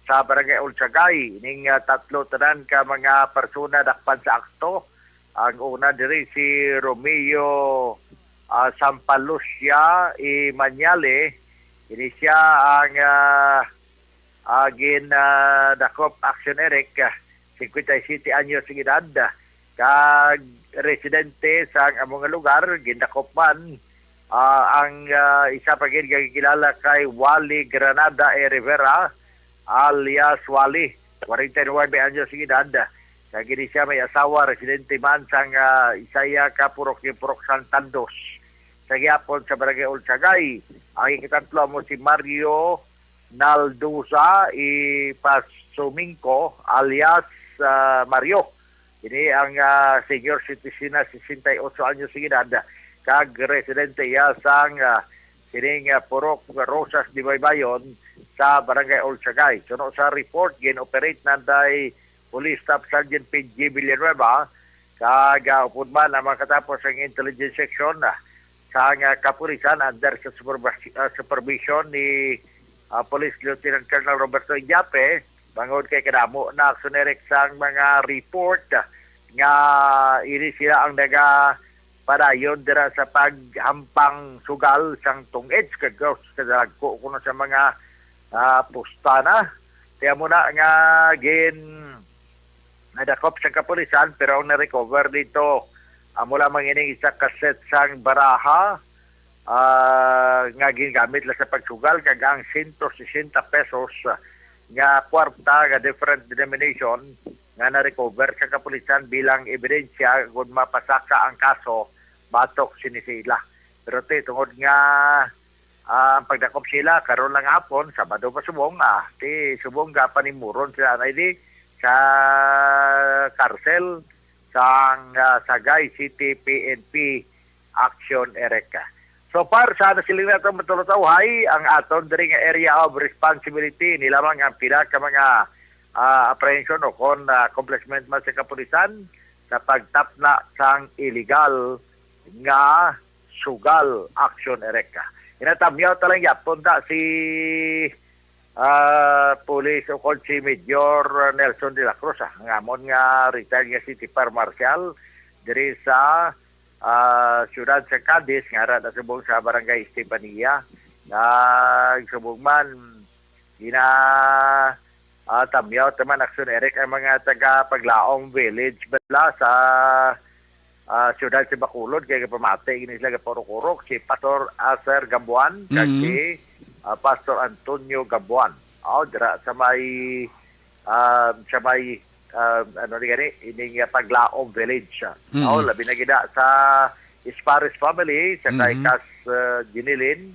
sa Barangay Olsagay. Ning, ah, tatlo tanan ka mga persona dakpan sa akto. Ang una diri si Romeo, ah, Sampalucia Imanyale. Ini siya ang, ah, ah, gin, ah, dakop, Lakson Eric, ah, singkwenta y siyete anyos ang edad, ah, kag residente sa amo nga lugar. Gindakop man, ah, ang, ah, isa pa gid nga gikilala kay Wally Granada A. Rivera, alias Wally, kwarenta y nuwebe anyos ang edad, ah, kag ini siya may asawa, residente man sang, ah, isa iya ka purok, yung purok Santandos, sa gihapon sa Barangay Olsagay. Ang ikatatlo mo si Mario Naldosa Ipasumingko alias, ah, Mario. Ini ang, ah, senior citizen na sesenta y ocho anyos ang edad, kag residente iya sang, ah, sining, ah, Purok Rosas de Baybayon sa Barangay Olsagay. Suno sa report, gin-operate na day Police Staff Sergeant P G Villanueva, kag, ah, upod man ang mga katapos ang intelligence section, ah, sang, ah, kapulisan under sa supervis-, ah, supervision ni, ah, Police Lieutenant Colonel Roberto Iñape, bangod kay kadamo na, Lakson Eric, sang mga report, ah, nga ini sila ang nagapadayon dira sa paghampang sugal sang tong-eds kag kadagko kuno sa mga, ah, pusta na. Kaya mo na nga gin nadakop sa kapulisan, pero ang na-recover dito, amo lamang ining isa ka set sang baraha, ah, nga gingamit lang sa pagsugal, kag ang sento sesenta pesos, ah, nga kwarta nga different denomination nga na-recover sa kapulisan bilang ebidensya kung mapasaka ang kaso batok sini sa ila. Pero ti, tungod nga, ah, ang pagdakop sila karon lang hapon, Sabado pa subong, ah, ti subong gapanimuron sila anay di sa karsel sang, ah, Sagay City P N P Action Ereka. So far, sa nasiling nato matulotawhay, ang aton diri nga area of responsibility ni lamang ang pila ka mga, ah, apprehension o kon, ah, accomplishment man sa kapulisan sa pagtapna sang illegal nga sugal, Action Ereka. Inatamyaw ta lang yapon ta si, ah, Police o kon si Major Nelson de la Cruz, ah, ang amon nga retired nga City Fire Marshal diri sa, ah, siyudad sa Cadiz, nga ara na subong sa Barangay Estefania. Nagsubong man, gina, ah, tamyaw ta man, Action Eric, ang mga taga Paglaom Village bala sa, ah, siyudad sa Bacolod, kay pamati gini sila gapaurok-urok, si Pastor Acer Gabuan kag Mm. si, ah, Pastor Antonio Gabuan. Oh, dira sa may, ah, sa may, ah, ano ni gani, ining, ah, Paglaom Village. Mm. Oh, labi na gid sa Espares family, sa kay Mm. Kas, ah, Ginilin,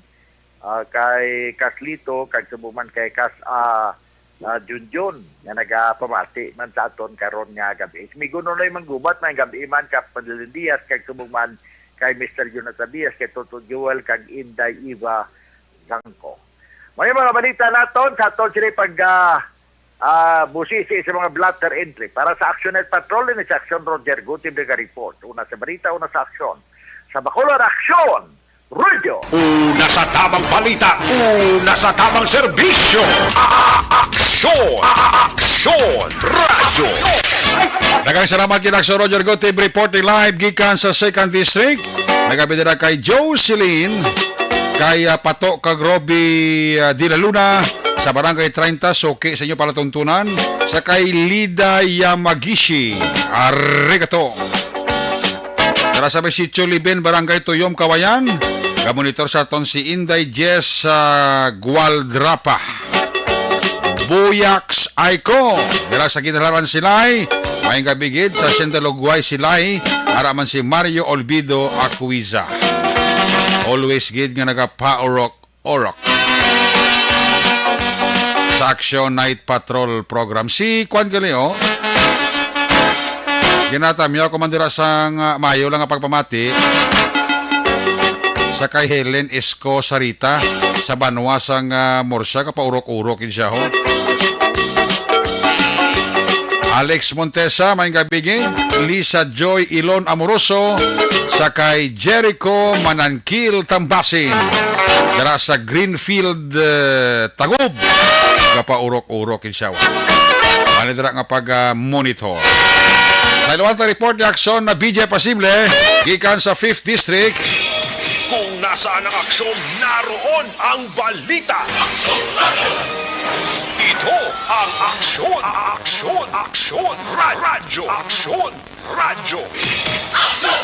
ah, kay Kas Lito, kag subong man kay Kas, ah, ah, Junjun, nga nagapamati man sa aton karon nga gabi. Miguno na yung manggubat na gabi man ka Padilin Diaz, kag subong man kay Mister Jonathan Diaz, kay Toto Joel, kag Inday Eva Sangko. May mga balita naton sa aton sila pag, ah, ah, busisi sa mga blotter entry. Para sa Action Night Patrol, ini sa Action Roger Guti, Mega Report. Una sa balita, una sa aksyon. Sa Bacolod, Aksyon! Radio! Una sa tamang balita, una sa tamang serbisyo. Aksyon! Aksyon! Radyo! Daghang salamat kay Aksyon Roger Guti, reporting live gikan sa Second District. Nagabidira kay Jocelyn, kay, ah, Pato kag Robbie, ah, de la Luna sa Barangay treinta, suki sa inyo palatuntunan, sa kay Lida Yamagishi. Arigato. Dara sa may Sitio Liben, Barangay Tuyom, Kawayan. Gamonitor sa aton si Inday Jess, ah, Gualdrapa. Buyaks Aiko. Dara sa Ginhalaran, Silay. Maayong gabi gid sa Senda Lugway, Silay. Ara man si Mario Olvido Acuiza. Always gid nga nagapaurok-urok sa Action Night Patrol Program. Si Kwan gali, oh. Ginatamyaw ko man dira sang, ah, mayo lang nga pagpamati sa kay Helen Isko Sarita sa banwa sang, ah, Murcia, kapaurok-urok gid siya, ho. Alex Montesa, maayong gabi gid. Lisa Joy Ilon Amoroso, sa kay Jericho Mananquil Tambasin, dira sa Greenfield, eh, Tagup. Kapaurok-urok gid siya. Mani dira nga pag, ah, monitor. Sa iluwal ta report ni Aksyon na B J Pasible, gikan sa Fifth District. Kung nasaan ang aksyon, naroon ang balita. Ito ang Aksyon, Aksyon, Aksyon, Ra-, Radyo, Aksyon, Radyo. Aksyon!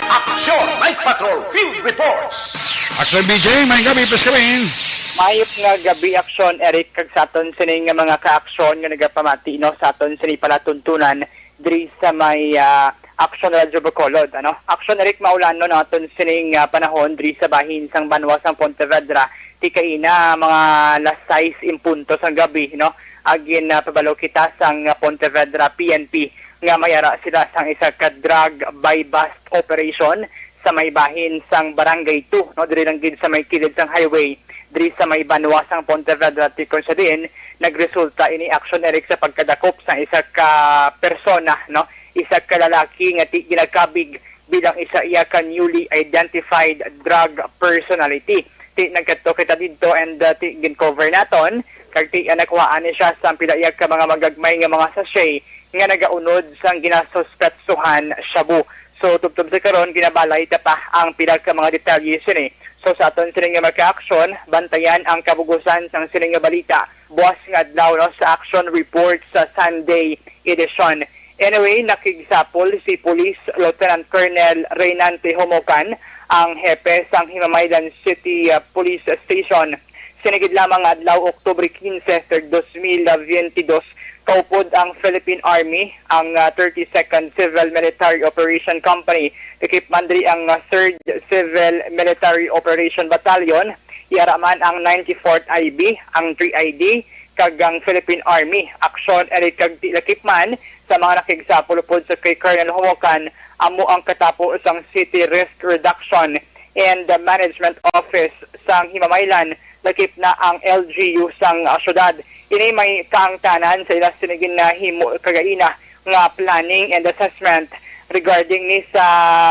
Aksyon! Night Patrol Field Reports! Aksyon B J, maayong gabi, Pres Kevin. Mayop nga gabi, Aksyon Eric, kag sa aton sini nga mga kaaksyon nga nagapamati, no, sa aton sini palatuntunan diri sa may, ah, Aksyon Radyo Bacolod, ano? Aksyon Eric, maulanon ang aton sining, ah, panahon diri sa bahin sang banwa sang Pontevedra. Ti kaina, mga alas sais en punto sang gabi, no? Agin, ah, pabalo kita sang, ah, Pontevedra P N P nga may ara sila sang isa ka drug buy-bust operation sa may bahin sang Barangay two, no? Diri lang gid sa may kilid sang highway, diri sa may banwa sang Pontevedra, ti kon sa diin nagresulta ini, Aksyon Eric, sa pagkadakop sang isa ka persona, no? Isa ka lalaki nga ti ginakabig bilang isa iya ka newly identified drug personality. Ti nagkadto kita didto and, uh, ti gincover naton, kag ti, uh, nakuhaan ni siya sang pila iya ka mga magagmay nga mga sachet nga nagaunod sang ginasuspetsuhan shabu. So, tubtob sa karon, ginabalay ta pa ang pila ka mga detalye sini. So, sa aton sini nga mga kaaksyon, bantayan ang kabugusan sang sini nga balita buas nga adlaw, no, sa action report sa Sunday edition. Anyway, nakigsapol si Police Lieutenant Colonel Reynante Homocan, ang hepe sang Himamaylan City, uh, Police Station. Sini gid lamang nga adlaw, Oktubre quince, third, dos mil veintidós, kaupod ang Philippine Army, ang, uh, thirty-second Civil Military Operation Company. Lakip man diri ang, uh, third Civil Military Operation Battalion, yara man ang ninety-fourth I B, ang three I D, kag ang Philippine Army. Aksyon, Eric, kag ti lakip man sa mga nakigsapol upod sa kay Colonel Homocan, amo ang katapo sang City Risk Reduction and Management Office sang Himamaylan, lakip na ang L G U sang, ah, syudad. Ini may kaangtanan sa ila sini ginahimo kagaina nga planning and assessment regarding ni sa,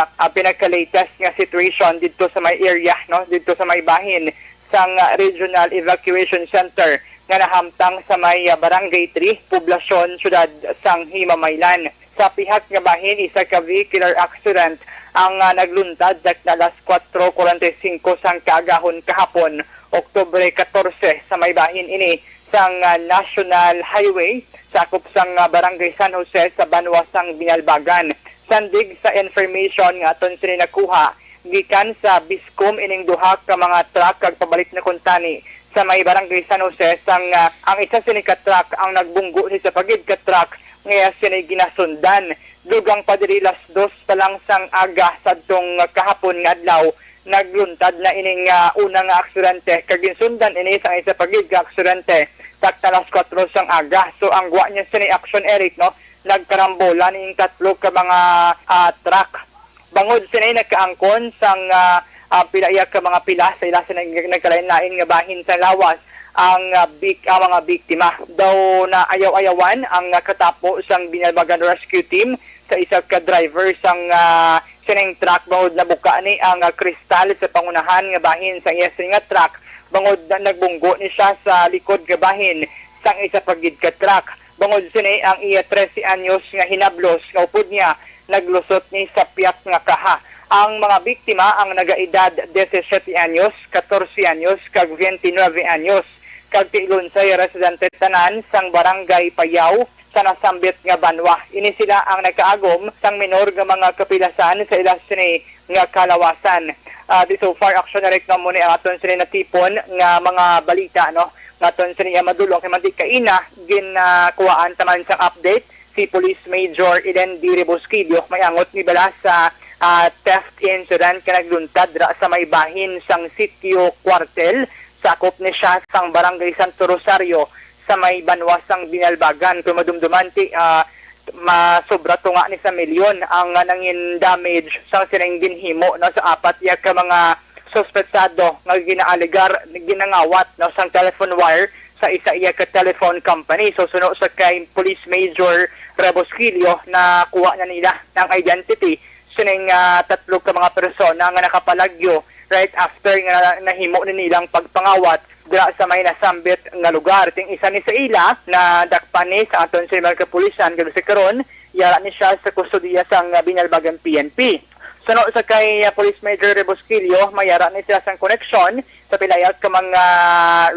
ah, pinaka-latest nga situation didto sa may area, no, didto sa may bahin sang, ah, Regional Evacuation Center nga nahamtang sa may, ah, Barangay three, Poblacion, Syudad sang Himamaylan. Sa pihak nga bahin, isa ka vehicular accident ang, ah, nagluntad dakna alas kuwatro kuwarenta y singko sang kaagahon kahapon, Oktubre katorse, sa may bahin ini sang, ah, National Highway, sakop sang, ah, Barangay San Jose sa banwa sang Binalbagan. Sandig sa information nga aton sini nakuha gikan sa BISCOM, ining duha ka mga truck kag pabalik na kuntani sa may Barangay San Jose sang, ah, ang isa sini ka truck ang nagbunggo ni sa pagid ka truck nga iya sini ginasundan. Dugang pa diri, las dos pa lang sang aga sadtong kahapon nga adlaw, nagluntad na ining, ah, una nga aksidente, kag ginsundan ini sang isa pa gid ka aksidente, dakna alas kuwatro sang aga. So, ang gwa niya sini aksyon, Eric, no, nagkarambola ning tatlo ka mga, ah, truck. Bangod sini nagkaangkon sang, ah, ah, pila iya ka mga pila sa ila sa nag-, nagkalain-lain nga bahin sa lawas, ang, ah, bik-, ang mga biktima. Daw naayaw-ayawan ang, ah, katapo sang Binalbagan Rescue Team sa isa ka driver sang, ah, sining truck bangod nabuka ni ang, ah, kristal sa pangunahan nga bahin sang iya sini nga truck bangod na nagbunggo ni siya sa likod nga bahin sang isa pa gid ka truck. Bangod sini ang iya trese anyos nga hinablos nga upod niya naglusot ni sa piyat nga kaha. Ang mga biktima ang nagaedad disisiete anyos, katorse anyos, kag twenty-nine anyos, kag ti Ilonsay residente tanan sang Barangay Payaw sa nasambit nga banwa. Ini sila ang nakaagom sang minor nga mga kapilasan sa ila sini nga kalawasan. Ah, di so far, action na rin mo ni ang aton sini natipon nga mga balita, no? Nga aton sini madulong kay manti kaina ginakuhaan taman sang update si Police Major Eden D. Rebosquillo, may angot ni bala sa, ah, theft incident nga nagluntad ra sa may bahin sang Sitio Cuartel, sakop ni siya sang Barangay Santo Rosario sa may banwa sang Binalbagan. Kung madumduman ti, ah, masobra tunga ni sa milyon ang, ah, nangin damage sang sining ginhimo, no, sa apat iya ka mga suspetsado nga ginaalegar ginangawat, no, sang telephone wire sa isa iya ka telephone company. So, suno sa kay Police Major Rebosquillo, nakuha na nila ang identity sining, ah, tatlo ka mga persona nga nakapalagyo right after nga nahimo ni nilang pagpangawat dira sa may nasambit nga lugar. Ting isa ni sa ila na dakpan ni sa aton sa mga kapulisan kag sa karon, yara ni siya sa kustodiya sang, ah, Binalbagan P N P. Suno sa kay, ah, Police Major Rebosquillo, mayara ni siya sang koneksyon sa pila ka mga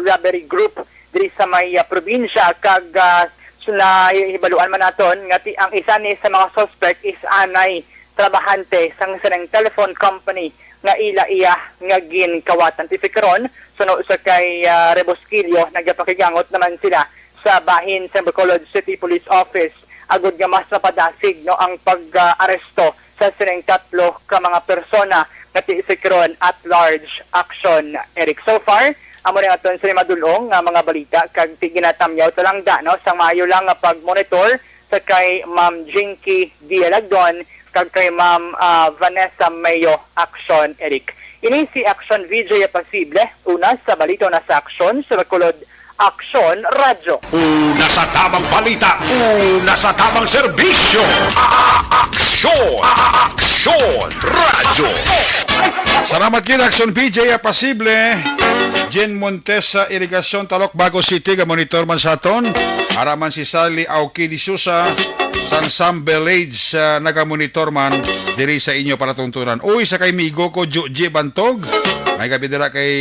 robbery group diri sa may, ah, probinsya, kag, ah, s-, nahibaluan man naton nga ti ang isa ni sa mga suspect is anay trabahante sang sining telephone company nga ila iya nga ginkawatan. Ti si karon, suno sa kay, ah, Rebosquillo, nagapakigangot naman sila sa bahin sa Bacolod City Police Office agud nga mas mapadasig, no, ang pag-aresto sa sining tatlo ka mga persona nga ti si karon at large action, Eric. So far, amo ni aton sini madulong nga mga balita, kag ti ginatamyaw talangda, no, sang maayo lang nga pag-monitor sa kay Ma'am Jinky Dialagdon kag kay Ma'am, ah, Vanessa Mayo, Action, Eric. Ini si Action V J Apasible, una sa balita, una sa aksyon, sa Bacolod Aksyon Radyo. Una sa tamang balita, una sa tamang serbisyo. Aksyon, Aksyon Radyo. Salamat gid, Aksyon V J Apasible. Jen Montes sa Irigasyon, Talok, Bago City, ga monitor man sa aton. Ara man si Sally Auki de Sousa sang Sam Village, ah, nagamonitor man diri sa inyo palatuntunan. Uy, sa kay migo ko, Joji Bantog. May gabi dira kay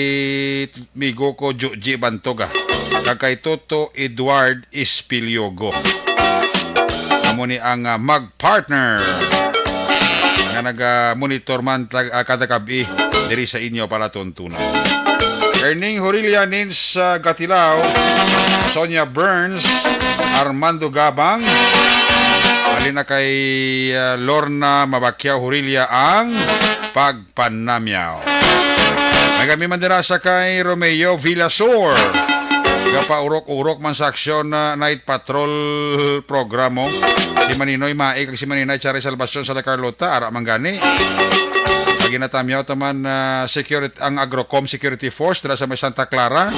migo ko, Joji Bantog, ah. Kag kay Toto Edward Espiliogo. Amo ni ang, ah, mag-partner nga naga-monitor man tag-, ah, kada gab-i diri sa inyo palatuntunan. Erning Horilla, Nins, ah, Gatilao, Sonia Burns, Armando Gabang, halin na kay, ah, Lorna Mabakyaw Horilla ang pag panamyaw. Nagami man dira sa kay Romeo Villasor. Gapaurok-urok man sa aksyon na night patrol program mo. Si Maninoy Mai kag si Maninay Chari Salvacion sa La Carlota, ara man gani. Paginatamyaw taman na security, ang Agrocom Security Force dira sa may Santa Clara.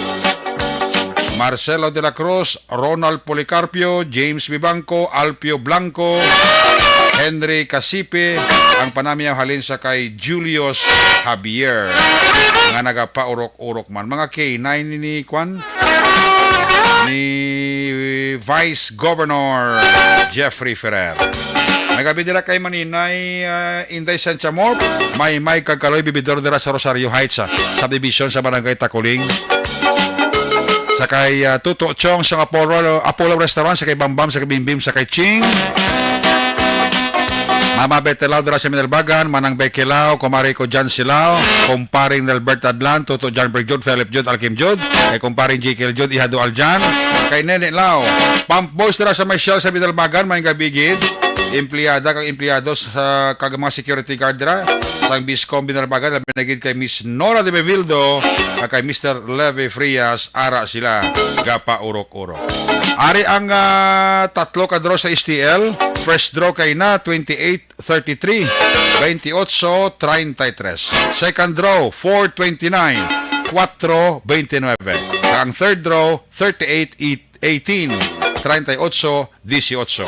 Marcelo de la Cruz, Ronald Policarpio, James Vivanco, Alpio Blanco, Henry Casipe, ang panamyaw halin sa kay Julius Javier nga nagapaurok-urok man. Mga K nine ni, ni kwan? Ni Vice Governor Jeffrey Ferrer. May gabi dira kay Maninay, ah, Inday Sanchamor, may may kagkaloy bibidor dira sa Rosario Heights, ah, subdivision sa Barangay Takuling. Sa kay, ah, Tuto Chong sa Apollo, Apollo Restaurant, sa kay Bambam, sa kay Bimbim, sa kay Ching. Mama Betelao dira sa Minalbagan, Manang Bekelao, Kumari ko Jan Silao, Kumparing Nelbert Adlan, Tuto John Berg Jud, Philip Jud, Alkim Jud, kay Kumparing Jekyll Jud, Ihado Aljan, kay Nene Lao. Pump Boys dira sa may Shell sa Minalbagan, may gabi gid. Empleyada kag empleyado sa, kag mga security guard dira sang Biscom Binalbagan, labi na gid kay Miss Nora de Bevildo kag kay Mister Levy Frias, ara sila gapaurok-urok. Ari ang, ah, tatlo ka draw sa S T L. First draw kay na twenty-eight thirty-three, twenty-eight treinta y tres. Second draw, four twenty-nine, cuatro veintinueve. Ang third draw, thirty-eight eighteen, treinta y ocho dieciocho.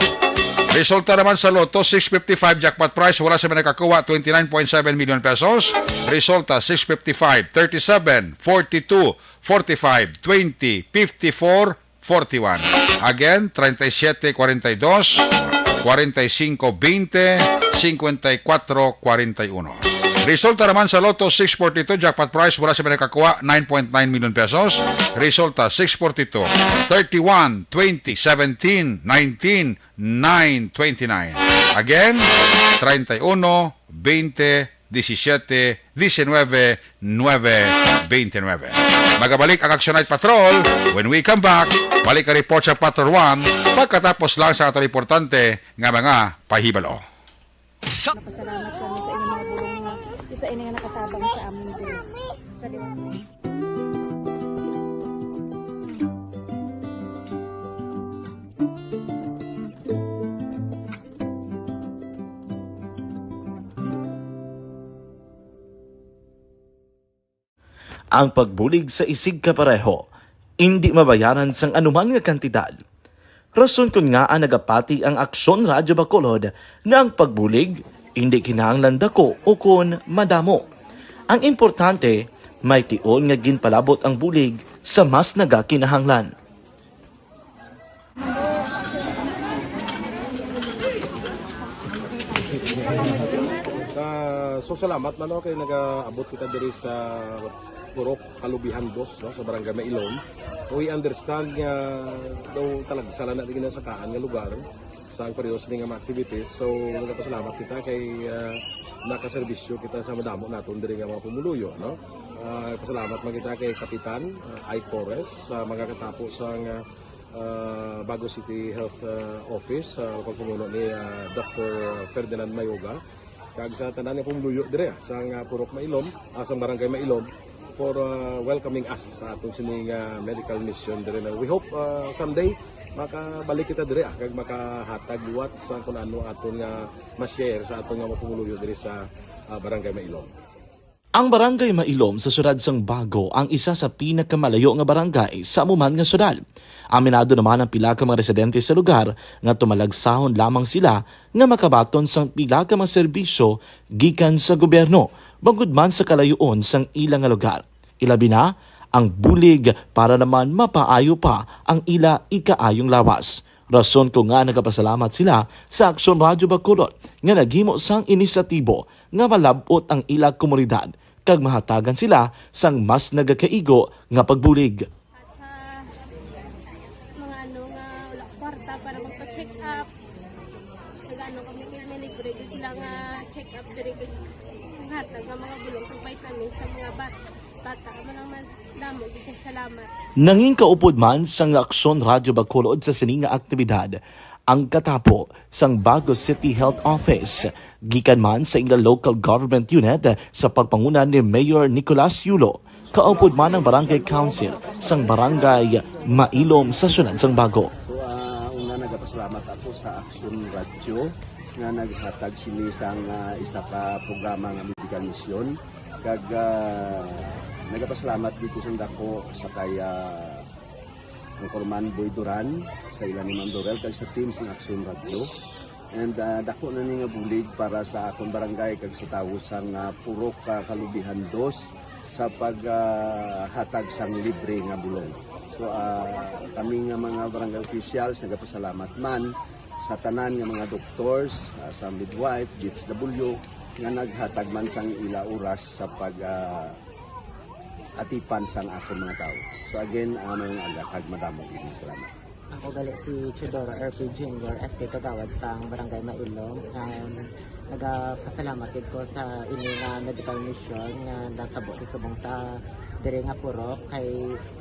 Resulta naman sa Lotto, six fifty-five jackpot prize, wala sa may nakakuha, twenty-nine point seven million pesos. Resulta, six fifty-five, thirty-seven, forty-two, forty-five, twenty, fifty-four, forty-one. Again, treinta y siete, cuarenta y dos, cuarenta y cinco, veinte, cincuenta y cuatro, cuarenta y uno. Resulta naman sa Lotto six forty-two, jackpot prize, wala sa may nakakuha, nine point nine million pesos. Resulta, six forty-two, thirty-one, twenty, seventeen, nineteen, nine twenty-nine. Again, treinta y uno, veinte, diecisiete, diecinueve, nueve, veintinueve. Magabalik ang Action Night Patrol. When we come back, balik ang report sa Patrol One pagkatapos lang sa aton importante nga mga pahibalo. Sa Napasalamat kami sa inyong mga bulong nga isa ini nga nakatabang sa amon din. Sa liwanag. Ang pagbulig sa isigkapareho indi mabayaran sang anuman nga kantidad. Rason kon ngaa nagapati ang Aksyon Radyo Bacolod nga ang pagbulig indi kinahanglan daku ukon madamo. Ang importante, may tion nga ginpalabot ang bulig sa mas nagakinahanglan. Ah, so salamat man, no, kay nagaabot kita diri sa Purok Kalubihan Dos, no, sa Barangay Mailom. We understand nga daw talagsa lang na ginasakaan nga lugar sa ang periodo sini nga mga activities. So nagapasalamat kita kay ah, nakaserbisyo kita sa madamo naton diri nga mga pumuluyo, no. Ah, pasalamat man kita kay Kapitan ah, Ike Torres sa mga katapo sa nga ah, Bago City Health ah, Office sa pagpamuno ni ah, Doctor Ferdinand Mayoga, kag sa tanan nga pumuluyo diri ah, sa nga Purok Mailom, ah, sa Barangay Mailom, for ah, welcoming us sa atong sini nga medical mission diri na. We hope ah, someday makabalik kita diri ah, kag makahatag liwat sa kung ano aton nga ma-share sa aton nga mga pumuluyo diri sa ah, Barangay Mailom. Ang Barangay Mailom sa siyudad sang Bago ang isa sa pinakamalayo nga barangay sa amo man nga siyudad. Aminado naman ang pila ka mga residente sa lugar nga tumalagsahon lamang sila nga makabaton sang pila ka mga serbisyo gikan sa gobyerno, bangod man sa kalayoon sang ila nga lugar. Ilabi na ang bulig para naman mapaayo pa ang ila ikaayong lawas. Rason ko nga nagapasalamat sila sa Aksyon Radyo Bacolod nga naghimo sang inisyatibo nga malab-ot ang ila komunidad kag mahatagan sila sang mas nagakaigo nga pagbulig. At sa mga ano nga wala kwarta para magpa-check up. Nag-ano kami kay may libre gyud sila nga check up diri kay hatag nga mga bulong kag vitamin sa mga bat bata. Amo lang man damo gyud kay salamat. Nangin kaupod man sang Aksyon Radyo Bacolod sa sini nga aktibidad ang katapo sang Bago City Health Office, gikan man sa ila local government unit sa pagpanguna ni Mayor Nicolas Yulo, kaupod man ang Barangay Council sang Barangay Mailom sa Siyudad sang Bago. So, ah, una nagapasalamat ako sa Action Radio nga naghatag sini sang ah, isa ka programa nga medical mission kag ah, nagapasalamat dito sa dako sa kay ah, Anchorman Boy Duran, sa ila ni Ma'am Dorel, kag sa team sa Action Radio. And ah, dako na ni nga bulig para sa akon barangay kag sa tawo sang ah, Purok ah, Kalubihan Dos sa paghatag sang libre nga bulong. So ah, kami nga mga barangay officials nagapasalamat man sa tanan nga mga doctors, ah, sa midwife, D F W nga naghatag man sang ila oras sa pag ah, atipan sang akon mga tawo. So again, ah, maayong aga kag madamo gid nga salamat. Ako gali si Teodoro R P Junior, S K Kagawad sang Barangay Mailom. Um, nagapasalamat gid ko sa ini nga medical mission nga natabo sa subong sa diri nga purok kay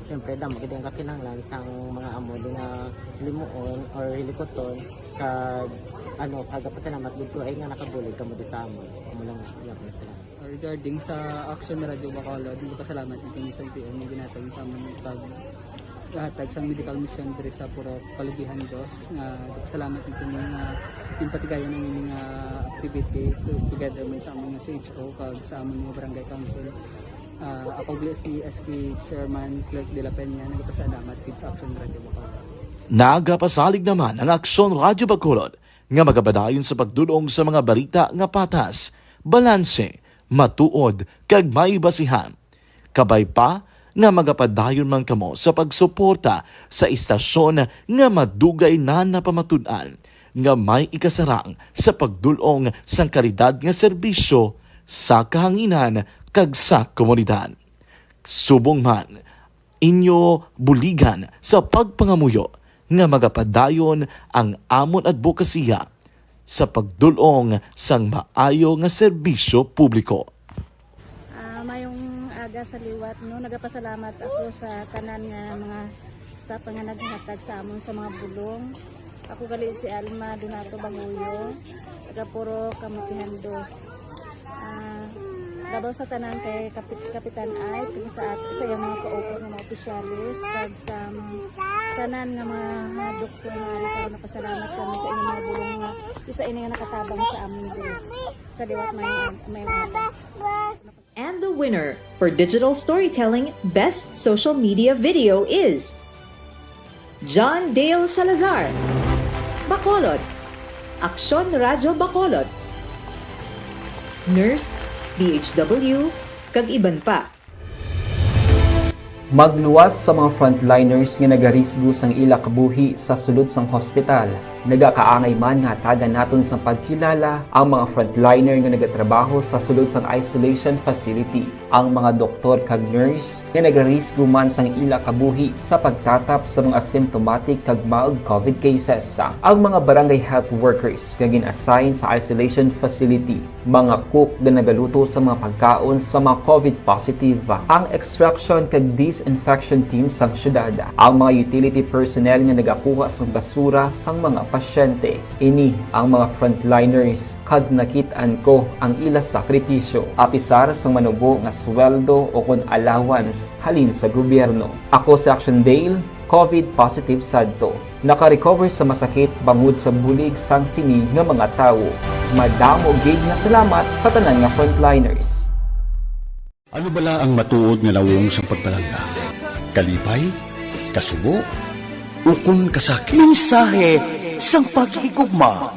syempre damo gid ang kakinahanglan sang mga amo di nga hilimuon or hilikuton kag ano, nagapasalamat gid ko ay nga nakabulig kamo di sa amon. Amo lang nga, yapon sila. Regarding sa Action Radio Bacolod, nagpasalamat ni kami sa L T O nga ginhatag sa amon pag hatag sang medical mission diri sa Purok Kalubihan Dos. Nga nagpasalamat ni kami nga ginpatigayon ang ini nga activity to- together man sa amon nga C H O kag sa amon nga barangay council. Ah, ako gali si S K Chairman Clerk de la Peña, nagapasalamat gid sa Action Radio Bacolod. Nagapasalig naman ang Aksyon Radyo Bacolod nga magapadayon sa pagdul-ong sa mga balita nga patas, balanse, matuod, kag may basihan. Kabay pa nga magapadayon man kamo sa pagsuporta sa istasyon nga madugay na napamatud-an nga may ikasarang sa pagdul-ong sang kalidad nga serbisyo sa kahanginan kag sa komunidad. Subong man, inyo buligan sa pagpangamuyo nga magapadayon ang amon adbokasiya sa pagdul-ong sang maayo nga serbisyo publiko. Ah, mayong aga sa liwat, no. Nagapasalamat ako sa tanan nga mga staff nga naghatag sa amon sa mga bulong. Ako gali si Alma Donato Bahuyo, taga Purok Kamutihan Dos. Ah, labaw sa tanan kay Kapit Kapitan Ike, kag sa at sa iyang mga kaupat nga mga opisyales, kag sa tanan nga mga, mga doktor nga ari karon, nagapasalamat kami sa inyong mga bulong nga isa ini nga nakatabang sa amon diri. Sa liwat, mayong, mayong aga. And the winner for digital storytelling best social media video is John Dale Salazar, Bacolod, Aksyon Radyo Bacolod, Nurse, D H W, kag iban pa. Magluwas sa mga frontliners nga nagarisgo sang ila kabuhi sa sulod sang hospital. Nagakaangay man nga hatagan naton sang pagkilala ang mga frontliner nga nagatrabaho sa sulod sang isolation facility, ang mga doktor kag nurse nga nagarisgo man sang ila kabuhi sa pagtatap sa mga asymptomatic kag mild COVID cases, ang mga barangay health workers nga gin-assign sa isolation facility, mga cook nga nagaluto sa mga pagkaon sa mga COVID positive, ang extraction kag disinfection team sang syudad, ang mga utility personnel nga nagakuha sang basura sang mga pasyente. Ini ang mga frontliners, kag nakit-an ko ang ila sakripisyo, apisar sang manubo nga sweldo o kon allowance halin sa gobyerno. Ako si Action Dale, COVID positive sadto. Naka-recover sa masakit bangod sa bulig sang sini nga mga tawo. Madamo gid nga salamat sa tanan nga frontliners. Ano bala ang matuod nga nawong sang pagpalangga? Kalipay? Kasubo? Ukon kasakit? Mensahe sang paghigugma.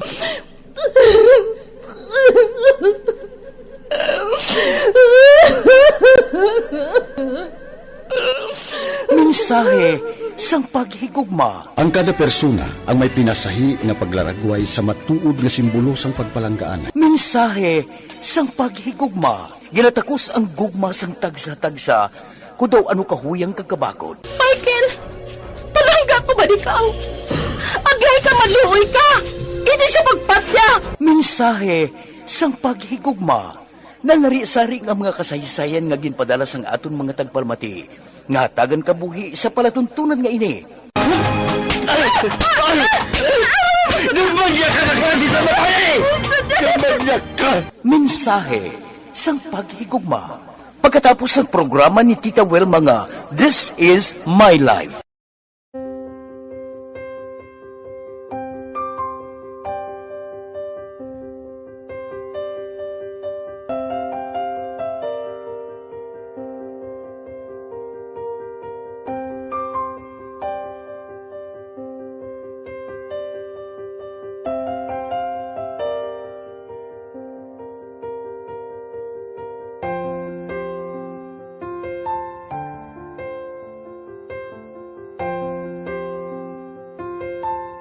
Mensahe sang paghigugma. Ang kada persona ang may pinasahi nga paglaragway sa matuod nga simbolo sang pagpalanggaan. Mensahe sang paghigugma. Ginatakos ang gugma sang tagsa-tagsa, kun daw ano kahuyang kag kabakod. Michael! Palangga ko man ikaw! Agay ka, maluoy ka! Hindi siya pagpatya! Mensahe sang paghigugma. Nalarisari nga mga kasaysayan nga ginpadala sang aton mga tagpalamati nga hatagan kabuhi sa palatuntunan nga ini. Dumagya ka na klase sa babae! Dumagya ka! Mensahe sang paghigugma. Pagkatapos sang programa ni Tita Wilma nga This Is My Life.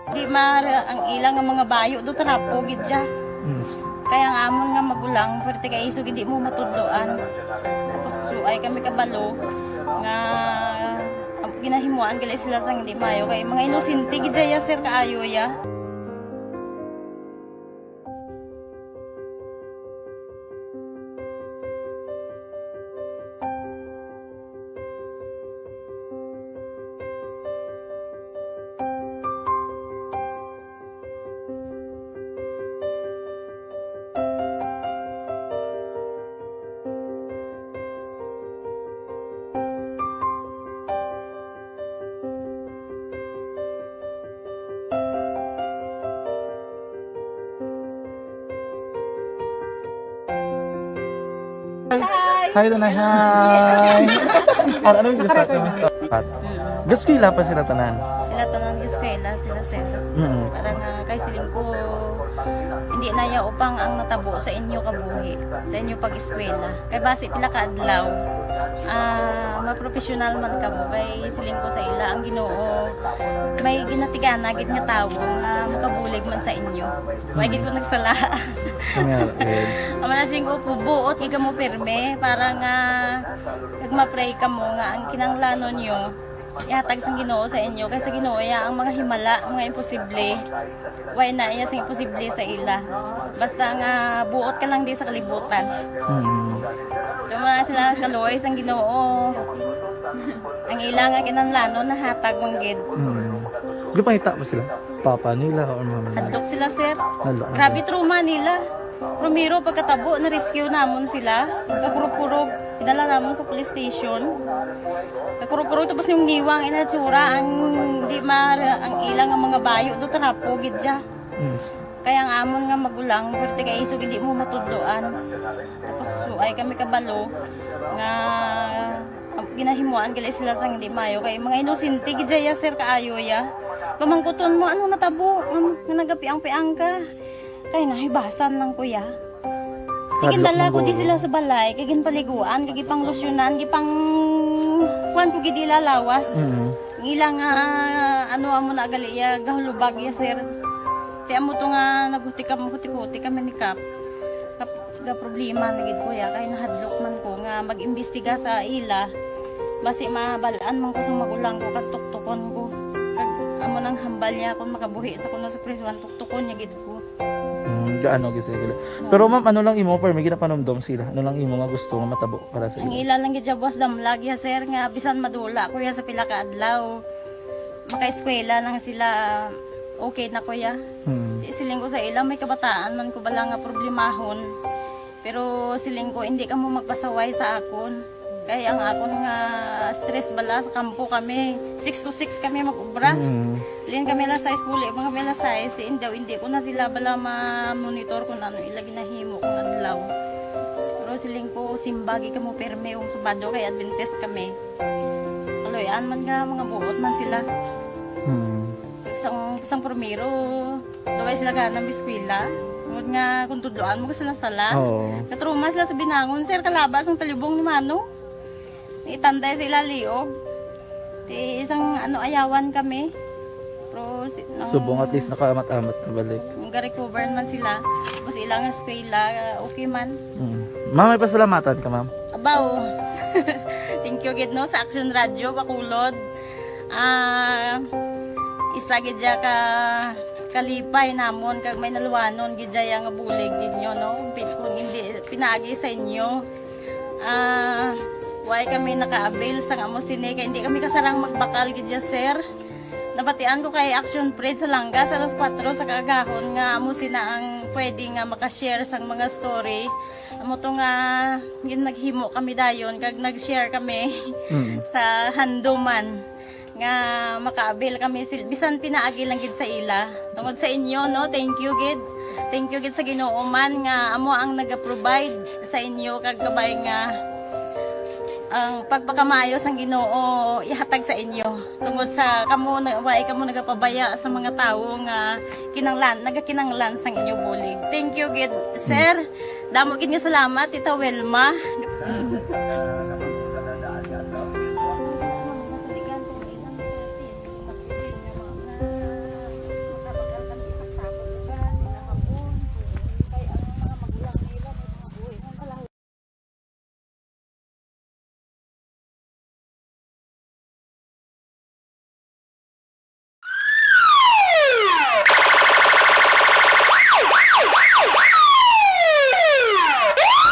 Di mara ang ila nga mga bayo do, trapo gid siya. Kaya ang amon nga magulang, pwerte kay isog hindi mo matudloan. Tapos ay kami kabalo nga ginahimuan gali sila sang hindi mayo kay mga inosente gid siya, sir, kaayo ya. Hi, Tanay. Hi. Ano, ano yung gusto? Pat. Gaskwela pa sila tanan. Sila tanan gaskwela, sila sir. Mm. Para nga kay siling ko, hindi na ya upang ang natabo sa inyo kabuhi, sa inyo pag-eskwela. Kay basi pila ka adlaw, ah, mapropesyonal man kamo. Kay siling ko sa ila, ang Ginoo may ginatigana gid nga tawo nga makabulig man sa inyo. Wa gid ko nagsala. Nga, eh. Ang mga singko po, buot gid kamo pirme para nga kag ma-pray kamo nga ang kinahanglanon nyo ihatag sang Ginoo sa inyo, kay sa Ginoo ya ang mga himala, mga imposible. Way na iya sing imposible sa ila. Basta nga buot ka lang di sa kalibutan. Mm. Tuma sila kaluoy sang Ginoo. Ang ila nga kinahanglanon nahatag man gid. Mm. Gipangita ba sila? Papa nila or mama nila? Hadlok sila, sir. Hadlok na Grabe sila. Trauma nila. Primero, pagkatabo, na-rescue namon sila. Pagkakurog-kurog, pinala namon sa police station. Pagkurog-kurog, tapos yung ngiwang, inatsura, ang di ma-, ang ilang ang mga bayo, do trapo, gid siya. Mm. Kaya ang amon nga magulang, pwerte kay isog, hindi mo matudloan. Tapos, so, ay kami kabalo, nga, um, ginahimuan gali sila sang hindi mayo. Kay mga inosente, gid siya, sir, kaayo, ya. Pamangkuton mo, ano natabo? Um, nga nagapiang-piang ka? Kay nahibasan lang, kuya. Hadlok Tigindala ng ko di gulo. Sila sa balay, kay ginpaliguan, kay gipanglusyonan, gipang kuan ko gid ila lawas. Mm. Ang ila nga, ano, amo na gali iya, gahulubag iya, sir. Kay amo to nga naghuti kam-, huti-huti kami ni Kap. Kap-, ga problema na gid ko ya, kay nahadlok man ko nga mag-imbestiga sa ila. Basi mabal-an man ko sa magulang ko, kag tuktukon ko. Kag amo nang hambal niya kung makabuhi sa kuno sa prisuan, tuktukon niya gid ko. Mm, gaano gid sila? Pero ma'am, ano lang imo, pero may ginapanumdom sila? Ano lang imo nga gusto nga matabo para sa Ang ila? Ila lang gid siya buwas damlag ya, sir, nga bisan madula ko ya sa pila ka adlaw, makaeskwela lang sila, okay na ko ya. Hmm. Di siling ko sa ila, may kabataan man ko bala nga problemahon. Pero siling ko, hindi ka mo magpasaway sa akon. Kay ang akon nga stress bala sa kampo kami, six to six kami mag-ubra. Mm. Lin kami alas sais, puli man kami alas sais, si Indaw, hindi ko na sila bala ma-monitor kung ano ila ginahimo kung adlaw. Pero siling ko, simbagi ka mo perme kung Sabado kay Adventist kami. Kaloy-an man nga, mga buot man sila. Mm. Sang, sang primero, Daway sila ganang biskwela. Tungod nga kung tudloan mo sila sala. Oo. Natruma sila sa binangon, sir, kalaba sang talibong ni Mano. Itanday sa ila liog. Ti isang ano, ayawan kami. Pero si, ang Subong at least nakaamat-amat na balik. Ang ga-recover man sila. Tapos ilang eskwela, okay man. Mm. Ma'am, may pasalamatan ka, ma'am? Abaw. Thank you gid, no, sa Action Radio, Bacolod. Ah, isa gid siya ka kalipay namon kag may nalwanon gid siya nga bulig gid nyo, no? Pi-, kung hindi pinaagi sa inyo, ah, why kami naka-avail sang amo sini? Kay hindi kami kasarang magbakal gid siya, sir. Nabatian ko kay Action Fred sa Langga sa alas kuwatro sa kaagahon nga amo sina ang pwede nga maka-share sang mga story. Amo to nga gin-, naghimo kami dayon kag nag-share kami Mm. sa handuman nga maka-avail kami sil-, bisan pinaagi lang gid sa ila. Tungod sa inyo, no, thank you gid. Thank you gid sa Ginoo man nga amo ang naga-provide sa inyo kag kabay nga ang pagpakamaayo sang Ginoo ihatag sa inyo. Tungod sa kamo na, wa kamo nagapabaya sa mga tawo nga kinanglan, nagakinanglan sang inyo bulig. Thank you gid, sir. Damo gid nga salamat, Tita Wilma.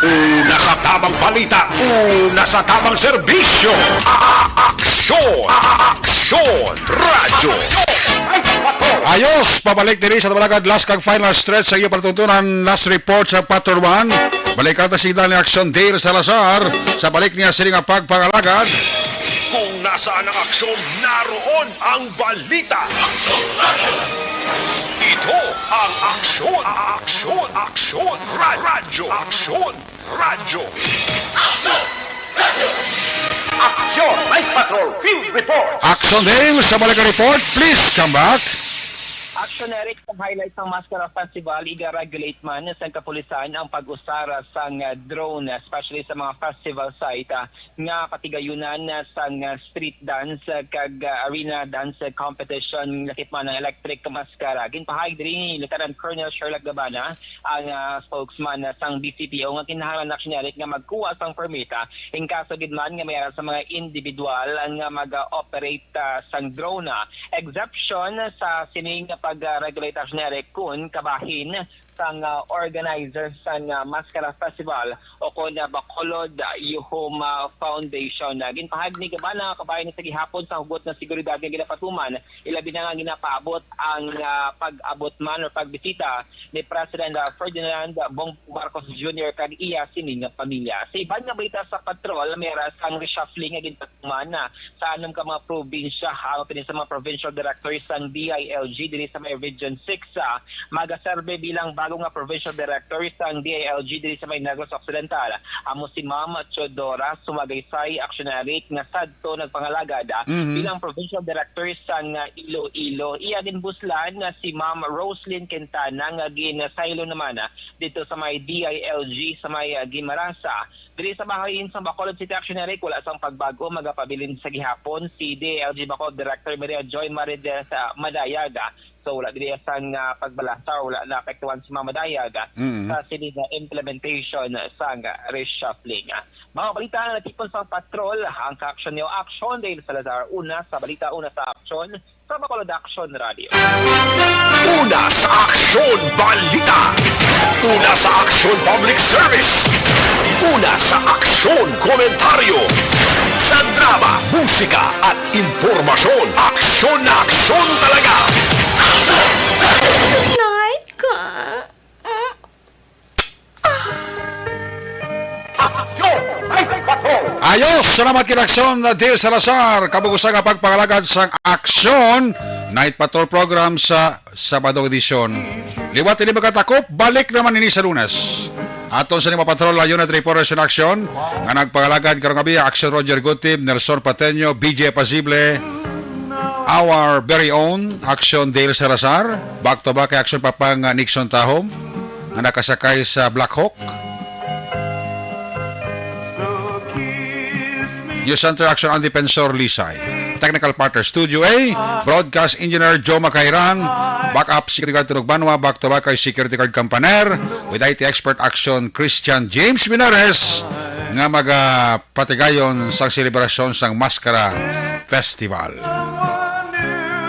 Una sa tamang balita, una sa tamang serbisyo. Aksyon! Aksyon! Radyo! Ayos, pabalik diri sa Tabalagad, last kag final stretch sa iyo palatuntunan, last report sa Patrol One. Balikan ta si Dali Action Dale Salazar sa balik niya sini nga pagpangalagad. Kung na Saan ang aksyon, naroon ang balita. Ito ang Aksyon, Aksyon, Aksyon, Ra- Radyo, Aksyon, Radyo. Aksyon! Night Patrol Field Report! Action Dale sa Balikan Report. Please come back. Action, Eric, sa highlight sang Mascara Festival, iga-regulate man sang kapulisan ang pag-usara sang, ah, drone, especially sa mga festival site, ah, nga patigayunan, ah, sang, ah, street dance, ah, kag, ah, arena dance competition, lakip man ang electric mascara. Ginpahayag diri ni Lieutenant Colonel Sherlock Gabana, ang, ah, spokesman, ah, sang B C P O, nga kinahanglan, Action, Eric, nga magkuha sang permit, ah, in kaso gid man nga may ara sa mga individual nga mag-operate, ah, sang drone, ah. Exemption sa sining pag-regulate, Action, Eric, kun kabahin sang, ah, organizer sang, ah, Mascara Festival o kon, ah, Bacolod, ah, Yuhuma Foundation. Ah, ginpahayag ni Gabana nga kabahin sa gihapon sa hugot nga seguridad nga ginapatuman, ilabi na nga ginapaabot ang, ah, pag-abot man or pagbisita ni President, ah, Ferdinand Bongbong Marcos Junior kag iya sining pamilya. Sa iban nga balita sa patrol, may ara sang reshuffling nga ginpatuman, ah, sa anom ka mga probinsya, ang pinin sa mga provincial directors sang D I L G diri sa may Region six, ah, magaserbe bilang bago nga provincial director sang D I L G diri sa may Negros Occidental. Amo si Ma'am Teodora Sumagaysay, Action, Eric, nga sadto nagpangalagad, ah, Mhm. bilang provincial director sang, ah, Iloilo. Iya ginbuslan nga si Ma'am Roslyn Quintana nga ginsaylo naman, ah, dito sa may D I L G sa may, ah, Guimaras. Diri sa bahin sang Bacolod City, Action, Eric, wala sang pagbag-o, magapabilin sa gihapon si D I L G Bacolod Director Maria Joy Maridesa Madayag. So, wala diri sang, ah, pagbalasa, wala naapektuhan si Ma'am Madayag, ah, Mm. sa sini nga implementation sang reshuffling. Mga balita nga natipon sa patrol, ang ka-action niyo, Action Dale Salazar, una sa balita, una sa aksyon, sa Bacolod Action Radio. Una sa Aksyon Balita. Una sa Aksyon Public Service. Una sa Aksyon Komentaryo. Sa drama, musika at impormasyon, aksyon na aksyon talaga. Night ka. Aksyon! Night Patrol! Ayos! Salamat kay Aksyon, Dale Salazar. Kabug-osan nga pagpangalagad sang Aksyon Night Patrol program sa Sabado edisyon. Liwat ini, mga katakop, balik naman ini sa Lunes. Aton sa ni mapatrol ang unit reporters in action nga nagpangalagad karong gabi, Aksyon Roger Gutib, Nelson Pateño, B J Pasible, our very own Aksyon Dale Salazar. Back to back kay Aksyon Papang, uh, Nixon Tahom nga nakasakay sa Black Hawk. News Center Action, ang Defensor Lisay. Technical partner, Studio A, broadcast engineer Joe Makairan, backup security guard Tunog Banwa, back to back kay security guard Campaner, with I T expert Action Christian James Minares, nga magapatigayon sang selebrasyon sang Mascara Festival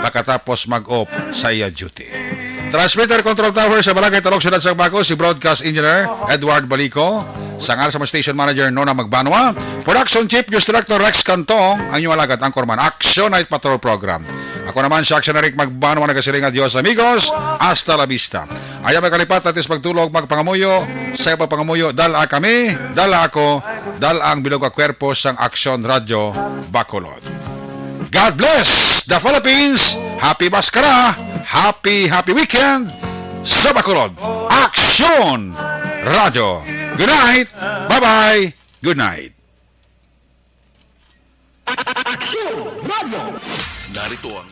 pagkatapos mag-off sa iya duty. Transmitter Control Tower sa Barangay Talog, Siyudad sang Baco, si Broadcast Engineer Edward Balico. Sa ngalan sa mga station manager, Nona Magbanwa. Production Chief, News Director Rex Cantong. Ang inyong alagad, ang Korman, Action Night Patrol Program. Ako naman si Action Eric Magbanwa, nagasiling, "Adios, amigos. Hasta la vista." Ayaw magkalipat, atis magtulog, magpangamuyo. Sa pagpangamuyo, dala kami, dala ako, dala ang bilog nga kwerpo sang Action Radyo Bacolod. God bless the Philippines! Happy Maskara! Happy, happy weekend sa Bacolod! Aksyon! Radyo! Good night! Bye-bye! Good night! Aksyon! Radyo! Narito ang